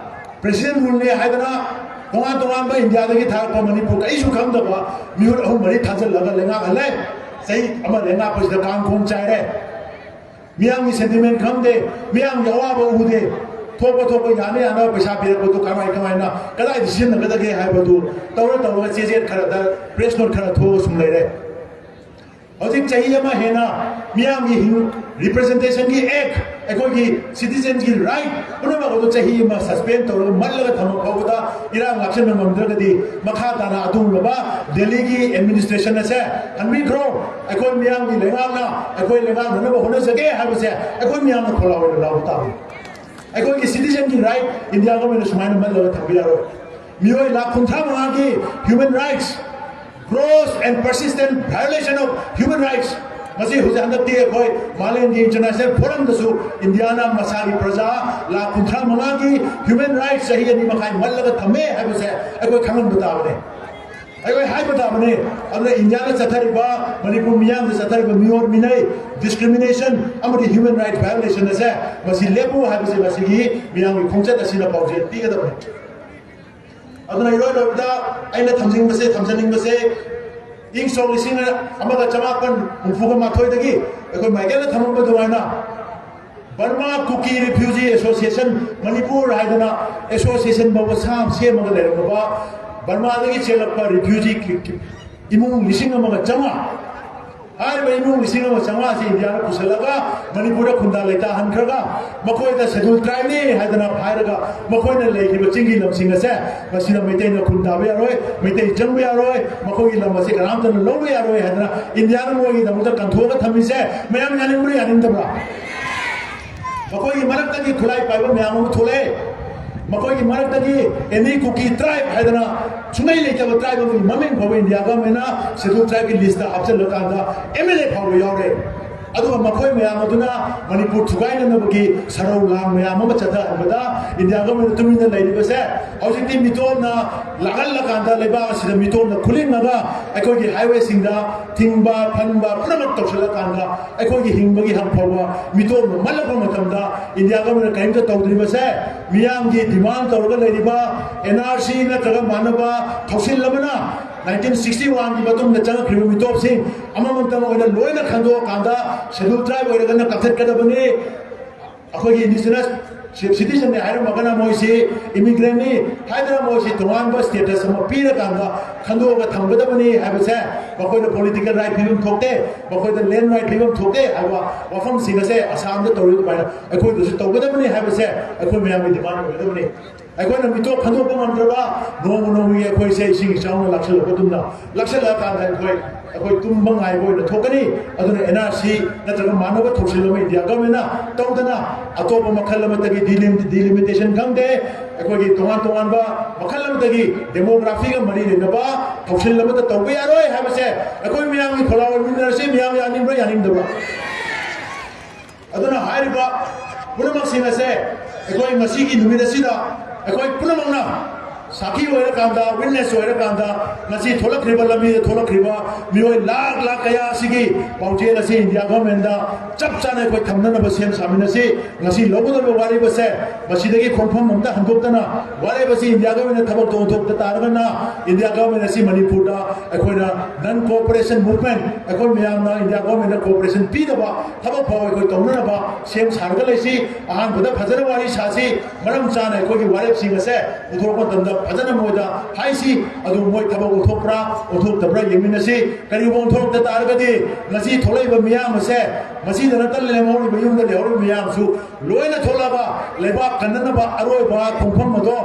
ꯄ꯭ꯔꯦꯁꯤꯗꯦꯟ ꯔꯨꯜꯅꯦ ꯍꯥꯏꯗꯅ ꯇꯣꯉꯥꯟ ꯇꯣꯉꯥꯟꯕ ꯏꯟꯗꯤꯌꯥꯗꯒꯤ ꯊꯥꯔꯛꯄ ꯃꯅꯤꯄꯨꯔ ꯀꯔꯤꯁꯨ ꯈꯪꯗꯕ ꯃꯤꯍꯨꯠ ꯑꯍꯨꯝ ꯃꯔꯤ ꯊꯥꯖꯤꯜꯂꯒ ꯂꯩꯉꯥꯛꯍꯜꯂꯦ꯫ ꯆꯍꯤ ꯑꯃ ꯂꯩꯉꯥꯛꯄꯁꯤꯗ ꯀꯥꯡ ꯈꯣꯡ ꯆꯥꯏꯔꯦ꯫ ꯃꯤꯌꯥꯝꯒꯤ ꯁꯦꯟꯇꯤꯃꯦꯟ ꯈꯪꯗꯦ, ꯃꯤꯌꯥꯝꯒꯤ ꯑꯋꯥꯕ ꯎꯗꯦ꯫ ꯊꯣꯛꯄ ꯊꯣꯛꯄ ꯌꯥꯅ ꯌꯥꯅꯕ ꯄꯩꯁꯥ ꯄꯤꯔꯛꯄꯗꯨ ꯀꯃꯥꯏ ꯀꯃꯥꯏꯅ ꯀꯗꯥꯏꯗ ꯁꯤꯖꯤꯟꯅꯒꯗꯒꯦ ꯍꯥꯏꯕꯗꯨ ꯇꯧꯔ ꯇꯧꯔꯒ ꯆꯦꯆꯦꯠ ꯈꯔꯗ ꯄ꯭ꯔꯦꯁ ꯅꯣꯠ ꯈꯔ ꯊꯣꯛꯑꯒ ꯁꯨꯝ ꯂꯩꯔꯦ꯫ ꯍꯧꯖꯤꯛ ꯆꯍꯤ ꯑꯃ ꯍꯦꯟꯅ ꯃꯤꯌꯥꯝꯒꯤ ꯔꯤꯄ꯭ꯔꯖꯦꯟꯇꯦꯁꯟꯒꯤ ꯑꯦꯛ, ꯑꯩꯈꯣꯏꯒꯤ ꯁꯤꯇꯤꯖꯦꯟꯒꯤ ꯔꯥꯏꯠ ꯄꯨꯝꯅꯃꯛ ꯑꯗꯨ ꯆꯍꯤ ꯑꯃ ꯁꯁꯄꯦꯟ ꯇꯧꯔꯒ ꯃꯠꯂꯒ ꯊꯝꯕ ꯐꯥꯎꯕꯗ ꯏꯔꯥꯡ ꯂꯥꯛꯁꯤꯟꯕ ꯉꯝꯗ꯭ꯔꯒꯗꯤ ꯃꯈꯥ ꯇꯥꯅ ꯑꯗꯨꯒꯨꯝꯂꯕ ꯗꯦꯜꯂꯤꯒꯤ ꯑꯦꯗꯃꯤꯅꯤꯁꯇ꯭ꯔꯦꯁꯟ ꯑꯁꯦ ꯍꯟꯕꯤꯈ꯭ꯔꯣ꯫ ꯑꯩꯈꯣꯏ ꯃꯤꯌꯥꯝꯒꯤ ꯂꯩꯉꯥꯛꯅ ꯑꯩꯈꯣꯏ ꯂꯩꯉꯥꯛꯅꯅꯕ ꯍꯣꯠꯅꯖꯒꯦ ꯍꯥꯏꯕꯁꯦ ꯑꯩꯈꯣꯏ ꯃꯤꯌꯥꯝꯅ ꯈꯣꯜꯂꯥꯎ ꯑꯣꯏꯅ ꯂꯥꯎꯕ ꯇꯥꯕꯅꯤ꯫ ꯑꯩꯈꯣꯏꯒꯤ ꯁꯤꯇꯤꯖꯦꯟꯒꯤ ꯔꯥꯏꯠ ꯏꯟꯗꯤꯌꯥ ꯒꯣꯔꯃꯦꯟꯅ ꯁꯨꯃꯥꯏꯅ ꯃꯠꯂꯒ ꯊꯝꯕ ꯌꯥꯔꯣꯏ꯫ ꯃꯤꯑꯣꯏ ꯂꯥꯈ ꯀꯨꯟꯊ꯭ꯔꯥ ꯃꯉꯥꯒꯤ human rights, gross and persistent violation of human rights, ꯃꯁꯤ ꯍꯧꯖꯤꯛ ꯍꯟꯗꯛꯇꯤ ꯑꯩꯈꯣꯏ ꯃꯥꯂꯦꯝꯒꯤ ꯏꯟꯇꯔꯅꯦꯁꯅꯦꯜ ꯐꯣꯔꯝꯗꯁꯨ ꯏꯟꯗꯤꯌꯥꯅ ꯃꯁꯥꯒꯤ ꯄ꯭ꯔꯖꯥ ꯂꯥꯈ ꯀꯨꯟꯊ꯭ꯔꯥ ꯃꯉꯥꯒꯤ human rights ꯆꯍꯤ ꯑꯅꯤ ꯃꯈꯥꯏ ꯃꯠꯂꯒ ꯊꯝꯃꯦ ꯍꯥꯏꯕꯁꯦ ꯑꯩꯈꯣꯏ ꯈꯪꯍꯟꯕ ꯇꯥꯕꯅꯤ꯫ ꯑꯩꯈꯣꯏ ꯍꯥꯏꯕ ꯇꯥꯕꯅꯤ꯫ ꯑꯗꯨꯅ ꯏꯟꯗꯤꯌꯥꯗ ꯆꯠꯊꯔꯤꯕ, ꯃꯅꯤꯄꯨꯔ ꯃꯤꯌꯥꯝꯗ ꯆꯠꯊꯔꯤꯕ ꯃꯤꯑꯣꯠ ꯃꯤꯅꯩ, ꯗꯤꯁꯀ꯭ꯔꯤꯃꯤꯅꯦꯁꯟ ꯑꯃꯗꯤ human right violation ꯑꯁꯦ ꯃꯁꯤ ꯂꯦꯞꯄꯨ ꯍꯥꯏꯕꯁꯦ ꯉꯁꯤꯒꯤ ꯃꯤꯌꯥꯝꯒꯤ ꯈꯣꯡꯆꯠ ꯑꯁꯤꯅ ꯄꯥꯎꯖꯦꯜ ꯄꯤꯒꯗꯕꯅꯤ꯫ ꯑꯗꯨꯅ ꯏꯔꯣꯏ ꯂꯣꯏꯕꯗ ꯑꯩꯅ ꯊꯝꯖꯤꯟꯕꯁꯦ, ꯊꯝꯖꯅꯤꯡꯕꯁꯦ, ꯏꯪ ꯁꯣꯛ ꯂꯤꯁꯤꯡ ꯑꯃꯒ ꯆꯃꯥꯄꯟ ꯍꯨꯝꯐꯨꯒ ꯃꯥꯊꯣꯏꯗꯒꯤ ꯑꯩꯈꯣꯏ ꯃꯥꯏꯀꯦꯜꯗ ꯊꯝꯃꯝꯕ ꯑꯗꯨꯃꯥꯏꯅ ꯕꯔꯃꯥ ꯀꯨꯀꯤ ꯔꯤꯐ꯭ꯌꯨꯖꯤ ꯑꯦꯁꯣꯁꯤꯌꯦꯁꯟ ꯃꯅꯤꯄꯨꯔ ꯍꯥꯏꯗꯅ ꯑꯦꯁꯣꯁꯤꯌꯦꯁꯟ ꯐꯥꯎꯕ ꯁꯥ ꯁꯦꯝꯃꯒ ꯂꯩꯔꯝꯃꯕ ꯕꯔꯃꯥꯗꯒꯤ ꯆꯦꯜꯂꯛꯄ ꯔꯤꯐ꯭ꯌꯨꯖꯤ ꯏꯃꯨꯡ ꯂꯤꯁꯤꯡ ꯑꯃꯒ ꯆꯥꯝꯃꯉꯥ, ꯍꯥꯏꯔꯤꯕ ꯏꯃꯨꯡ ꯂꯤꯁꯤꯡ ꯑꯃ ꯆꯥꯝꯃꯉꯥꯁꯤ ꯏꯟꯗꯤꯌꯥꯗ ꯄꯨꯁꯤꯜꯂꯒ ꯃꯅꯤꯄꯨꯔꯗ ꯈꯨꯟꯗꯥ ꯂꯩꯇꯥꯍꯟꯈ꯭ꯔꯒ ꯃꯈꯣꯏꯗ ꯁꯦꯗꯨꯜ ꯇ꯭ꯔꯥꯏꯕꯅꯤ ꯍꯥꯏꯗꯅ ꯍꯥꯏꯔꯒ ꯃꯈꯣꯏꯅ ꯂꯩꯈꯤꯕ ꯆꯤꯡꯒꯤ ꯂꯝꯁꯤꯡ ꯑꯁꯦ ꯃꯁꯤꯗ ꯃꯩꯇꯩꯅ ꯈꯨꯟ ꯇꯥꯕ ꯌꯥꯔꯣꯏ, ꯃꯩꯇꯩ ꯆꯪꯕ ꯌꯥꯔꯣꯏ, ꯃꯈꯣꯏꯒꯤ ꯂꯝ ꯑꯁꯤ ꯀꯅꯥꯝꯇꯅ ꯂꯧꯕ ꯌꯥꯔꯣꯏ ꯍꯥꯏꯗꯅ ꯏꯟꯗꯤꯌꯥꯅ ꯃꯣꯏꯒꯤꯗꯃꯛꯇ ꯀꯟꯊꯣꯛꯑꯒ ꯊꯝꯃꯤꯁꯦ ꯃꯌꯥꯝ ꯌꯥꯅꯤꯡꯕ꯭ꯔꯥ ꯌꯥꯅꯤꯡꯗꯕ꯭ꯔꯥ? ꯃꯈꯣꯏꯒꯤ ꯃꯔꯛꯇꯒꯤ ꯈꯨꯠꯂꯥꯏ ꯄꯥꯏꯕ ꯃꯌꯥꯝ ꯑꯃ ꯊꯣꯛꯂꯛꯑꯦ꯫ ꯃꯈꯣꯏꯒꯤ ꯃꯔꯛꯇꯒꯤ ꯑꯦꯅꯤ ꯀꯨꯀꯤ ꯇ꯭ꯔꯥꯏꯕ ꯍꯥꯏꯗꯅ ꯁꯨꯡꯂꯩ ꯂꯩꯇꯕ ꯇ꯭ꯔꯥꯏꯕ ꯑꯃꯒꯤ ꯃꯃꯤꯡ ꯐꯥꯎꯕ ꯏꯟꯗꯤꯌꯥ ꯒꯚꯔꯟꯃꯦꯟꯅ ꯁꯦꯗꯨꯜ ꯇ꯭ꯔꯥꯏꯕꯀꯤ ꯂꯤꯁꯇ ꯍꯥꯞꯆꯤꯜꯂꯀꯥꯟꯗ ꯑꯦꯝ ꯑꯦꯜ ꯑꯦ ꯐꯥꯎꯕ ꯌꯥꯎꯔꯦ꯫ ꯑꯗꯨꯒ ꯃꯈꯣꯏ ꯃꯌꯥꯝ ꯑꯗꯨꯅ ꯃꯅꯤꯄꯨꯔ ꯊꯨꯒꯥꯏꯅꯅꯕꯒꯤ ꯁꯔꯧ ꯂꯥꯡ ꯃꯌꯥꯝ ꯑꯃ ꯆꯠꯊꯍꯟꯕꯗ ꯏꯟꯗꯤꯌꯥ ꯒꯚꯔꯟꯃꯦꯟ ꯇꯨꯃꯤꯟꯅ ꯂꯩꯔꯤꯕꯁꯦ ꯍꯧꯖꯤꯛꯇꯤ ꯃꯤꯇꯣꯞꯅ ꯂꯥꯡꯍꯜꯂꯀꯥꯟꯗ ꯂꯩꯕꯥꯛ ꯑꯁꯤꯗ ꯃꯤꯇꯣꯞꯅ ꯈꯨꯂꯤꯡꯉꯒ ꯑꯩꯈꯣꯏꯒꯤ ꯍꯥꯏꯋꯦꯁꯤꯡꯗ ꯊꯤꯡꯕ ꯐꯟꯕ ꯄꯨꯝꯅꯃꯛ ꯇꯧꯁꯤꯜꯂꯀꯥꯟꯗ ꯑꯩꯈꯣꯏꯒꯤ ꯍꯤꯡꯕꯒꯤ ꯍꯛ ꯐꯥꯎꯕ ꯃꯤꯇꯣꯞꯅ ꯃꯜꯂꯛꯄ ꯃꯇꯝꯗ ꯏꯟꯗꯤꯌꯥ ꯒꯚꯔꯟꯃꯦꯟꯠꯅ ꯀꯔꯤꯝꯇ ꯇꯧꯗ꯭ꯔꯤꯕꯁꯦ ꯃꯤꯌꯥꯝꯒꯤ ꯗꯤꯃꯥꯟ ꯇꯧꯔꯒ ꯂꯩꯔꯤꯕ ꯑꯦꯟ ꯑꯥꯔ ꯁꯤ ꯅꯠꯇ꯭ꯔꯒ ꯃꯥꯟꯅꯕ ꯊꯧꯁꯤꯜ ꯑꯃꯅ ꯅꯥꯏꯟꯇꯤꯟ ꯁꯤꯛꯁꯇꯤ ꯋꯥꯟꯒꯤ ꯃꯇꯨꯡꯗ ꯆꯪꯉꯛꯈ꯭ꯔꯤꯕ ꯃꯤꯇꯣꯞꯁꯤꯡ ꯑꯃꯃꯝꯇꯪ ꯑꯣꯏꯅ ꯂꯣꯏꯅ ꯈꯟꯗꯣꯛꯑꯀꯥꯟꯗ ꯁꯦꯗꯨꯜ ꯇ꯭ꯔꯥꯏꯕ ꯑꯣꯏꯔꯒꯅ ꯀꯛꯊꯠꯀꯗꯕꯅꯤ꯫ ꯑꯩꯈꯣꯏꯒꯤ ꯏꯟꯗꯤꯖꯤꯅꯁ ꯁꯤꯇꯤꯖꯟꯅꯤ ꯍꯥꯏꯔꯝꯃꯒꯅ ꯃꯣꯏꯁꯤ ꯏꯃꯤꯒ꯭ꯔꯦꯟꯅꯤ ꯍꯥꯏꯗꯅ ꯃꯣꯏꯁꯤ ꯇꯣꯉꯥꯟꯕ ꯁ꯭ꯇꯦꯇꯁ ꯑꯃ ꯄꯤꯔꯀꯥꯟꯗ ꯈꯟꯗꯣꯛꯑꯒ ꯊꯝꯒꯗꯕꯅꯤ ꯍꯥꯏꯕꯁꯦ ꯃꯈꯣꯏꯗ ꯄꯣꯂꯤꯇꯤꯀꯦꯜ ꯔꯥꯏꯠ ꯄꯤꯐꯝ ꯊꯣꯛꯇꯦ, ꯃꯈꯣꯏꯗ ꯂꯦꯟ ꯔꯥꯏꯠ ꯄꯤꯐꯝ ꯊꯣꯛꯇꯦ ꯍꯥꯏꯕ ꯋꯥꯐꯝꯁꯤꯡ ꯑꯁꯦ ꯑꯁꯥꯝꯗ ꯇꯧꯔꯤꯕ ꯑꯗꯨꯃꯥꯏꯅ ꯑꯩꯈꯣꯏꯗꯁꯨ ꯇꯧꯒꯗꯕꯅꯤ ꯍꯥꯏꯕꯁꯦ ꯑꯩꯈꯣꯏ ꯃꯌꯥꯝꯒꯤ ꯗꯤꯃꯥꯟ ꯑꯣꯏꯒꯗꯕꯅꯤ꯫ ꯑꯩꯈꯣꯏꯅ ꯃꯤꯇꯣꯞ ꯈꯟꯗꯣꯛꯄ ꯉꯝꯗ꯭ꯔꯕ ꯅꯣꯡꯃ ꯅꯣꯡꯃꯒꯤ ꯑꯩꯈꯣꯏꯁꯦ ꯏꯁꯤꯡ ꯏꯆꯥꯎꯅ ꯂꯥꯛꯁꯜꯂꯛꯄꯒꯨꯝꯅ ꯂꯥꯛꯁꯜꯂꯛꯑꯀꯥꯟꯗ ꯑꯩꯈꯣꯏ ꯑꯩꯈꯣꯏ ꯇꯨꯝꯕ ꯉꯥꯏꯕ ꯑꯣꯏꯅ ꯊꯣꯛꯀꯅꯤ꯫ ꯑꯗꯨꯅ ꯑꯦꯟ ꯑꯥꯔ ꯁꯤ ꯅꯠꯇ꯭ꯔꯒ ꯃꯥꯟꯅꯕ ꯊꯧꯁꯤꯜ ꯑꯃ ꯏꯟꯗꯤꯌꯥ ꯒꯚꯔꯟꯃꯦꯟꯠꯅ ꯇꯧꯗꯅ ꯑꯇꯣꯞꯄ ꯃꯈꯜ ꯑꯃꯠꯇꯒꯤ ꯗꯤꯂꯤꯝ-, ꯗꯤꯂꯤꯃꯤꯇꯦꯁꯟ ꯈꯪꯗꯦ, ꯑꯩꯈꯣꯏꯒꯤ ꯇꯣꯉꯥꯟ ꯇꯣꯉꯥꯟꯕ ꯃꯈꯜ ꯑꯃꯠꯇꯒꯤ ꯗꯦꯃꯣꯒ꯭ꯔꯥꯐꯤꯒ ꯃꯔꯤ ꯂꯩꯅꯕ ꯊꯧꯁꯤꯜ ꯑꯃꯠꯇ ꯇꯧꯕ ꯌꯥꯔꯣꯏ ꯍꯥꯏꯕꯁꯦ ꯑꯩꯈꯣꯏ ꯃꯌꯥꯝꯒꯤ ꯈꯣꯜꯂꯥꯎ ꯑꯣꯏꯃꯤꯟꯅꯔꯁꯤ꯫ ꯃꯤꯌꯥꯝ ꯌꯥꯅꯤꯡꯕ꯭ꯔꯥ ꯌꯥꯅꯤꯡꯗꯕ꯭ꯔꯥ? ꯑꯗꯨꯅ ꯍꯥꯏꯔꯤꯕ ꯄꯨꯝꯅꯃꯛꯁꯤꯡ ꯑꯁꯦ ꯑꯩꯈꯣꯏ ꯉꯁꯤꯒꯤ ꯅꯨꯃꯤꯠ ꯑꯁꯤꯗ ꯑꯩꯈꯣꯏ ꯄꯨꯝꯅꯃꯛꯅ ꯁꯥꯈꯤ ꯑꯣꯏꯔꯀꯥꯟꯗ, ꯋꯤꯠꯅꯦꯁ ꯑꯣꯏꯔꯀꯥꯟꯗ, ꯉꯁꯤ ꯊꯣꯛꯂꯛꯈ꯭ꯔꯤꯕ ꯂꯝꯕꯤꯗ ꯊꯣꯛꯂꯛꯈ꯭ꯔꯤꯕ ꯃꯤꯑꯣꯏ ꯂꯥꯈ ꯂꯥꯈ ꯀꯌꯥ ꯑꯁꯤꯒꯤ ꯄꯥꯎꯖꯦꯜ ꯑꯁꯤ ꯏꯟꯗꯤꯌꯥ ꯒꯚꯔꯟꯃꯦꯟꯗ ꯆꯞ ꯆꯥꯅ ꯑꯩꯈꯣꯏ ꯊꯝꯅꯅꯕ ꯁꯦꯝ ꯁꯥꯃꯤꯟꯅꯁꯤ꯫ ꯉꯁꯤ ꯂꯧꯒꯗꯧꯔꯤꯕ ꯋꯥꯔꯦꯞ ꯑꯁꯦ ꯃꯁꯤꯗꯒꯤ ꯈꯣꯡꯐꯝ ꯑꯃꯗ ꯍꯟꯗꯣꯛꯇꯅ ꯋꯥꯔꯦꯞ ꯑꯁꯤ ꯏꯟꯗꯤꯌꯥ ꯒꯚꯔꯟꯃꯦꯟꯅ ꯊꯕꯛꯇ ꯑꯣꯟꯊꯣꯛꯇ ꯇꯥꯔꯒꯅ ꯏꯟꯗꯤꯌꯥ ꯒꯚꯔꯟꯃꯦꯟ ꯑꯁꯤ ꯃꯅꯤꯄꯨꯔꯗ ꯑꯩꯈꯣꯏꯅ ꯅꯟ ꯀꯣꯑꯣꯄꯔꯦꯁꯟ ꯃꯨꯚꯃꯦꯟ, ꯑꯩꯈꯣꯏ ꯃꯌꯥꯝꯅ ꯏꯟꯗꯤꯌꯥ ꯒꯚꯔꯟꯃꯦꯟꯗ ꯀꯣꯑꯣꯄꯔꯦꯁꯟ ꯄꯤꯗꯕ ꯊꯕꯛ ꯐꯥꯎ ꯑꯩꯈꯣꯏ ꯇꯧꯅꯅꯕ ꯁꯦꯝ ꯁꯥꯔꯒ ꯂꯩꯁꯤ꯫ ꯑꯍꯥꯟꯕꯗ ꯐꯖꯅ ꯋꯥꯔꯤ ꯁꯥꯁꯤ, ꯃꯔꯝ ꯆꯥꯅ ꯑꯩꯈꯣꯏꯒꯤ ꯋꯥꯔꯦꯞꯁꯤꯡ ꯑꯁꯦ ꯄꯨꯊꯣꯔꯛꯄ ꯃꯇꯝꯗ ꯐꯖꯅ ꯃꯣꯏꯗ ꯍꯥꯏꯁꯤ꯫ ꯑꯗꯨ ꯃꯣꯏ ꯊꯕꯛ ꯑꯣꯟꯊꯣꯛꯄ꯭ꯔꯥ ꯑꯣꯟꯊꯣꯛꯇꯕ꯭ꯔꯥ ꯌꯦꯡꯃꯤꯟꯅꯁꯤ꯫ ꯀꯔꯤꯒꯨꯝꯕ ꯑꯣꯟꯊꯣꯔꯛꯇ ꯇꯥꯔꯒꯗꯤ ꯉꯁꯤ ꯊꯣꯛꯂꯛꯏꯕ ꯃꯤꯌꯥꯝ ꯑꯁꯦ, ꯃꯁꯤꯗ ꯅꯠꯇꯅ ꯂꯦꯝꯍꯧꯔꯤꯕ, ꯌꯨꯝꯗ ꯂꯩꯍꯧꯔꯤꯕ ꯃꯤꯌꯥꯝꯁꯨ ꯂꯣꯏꯅ ꯊꯣꯛꯂꯛꯑꯒ ꯂꯩꯕꯥꯛ ꯀꯟꯅꯅꯕ ꯑꯔꯣꯏꯕ ꯈꯣꯡꯐꯝ ꯑꯗꯣ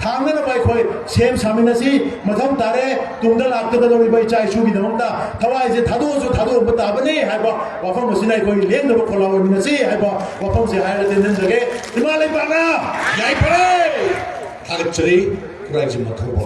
ꯊꯥꯡꯅꯅꯕ ꯑꯩꯈꯣꯏ ꯁꯦꯝ ꯁꯥꯃꯤꯟꯅꯁꯤ꯫ ꯃꯊꯧ ꯇꯥꯔꯦ꯫ ꯇꯨꯡꯗ ꯂꯥꯛꯀꯗꯧꯔꯤꯕ ꯏꯆꯥ ꯏꯁꯨꯒꯤꯗꯃꯛꯇ ꯊꯋꯥꯏꯁꯦ ꯊꯥꯗꯣꯛꯑꯁꯨ ꯊꯥꯗꯣꯛꯑꯝꯕ ꯇꯥꯕꯅꯤ ꯍꯥꯏꯕ ꯋꯥꯐꯝ ꯑꯁꯤꯅ ꯑꯩꯈꯣꯏ ꯂꯦꯡꯗꯕ ꯈꯣꯜꯂꯥꯎ ꯑꯣꯏꯃꯤꯟꯅꯁꯤ ꯍꯥꯏꯕ ꯋꯥꯐꯝꯁꯦ ꯍꯥꯏꯔꯒ ꯇꯦꯟꯖꯟꯖꯒꯦ꯫ ꯏꯃꯥ ꯂꯩꯕꯥꯛꯅ ꯌꯥꯏꯐꯔꯦ꯫ ꯊꯥꯒꯠꯆꯔꯤ꯫ ꯈꯨꯔꯥꯏꯖꯝ ꯃꯊꯧꯕ꯫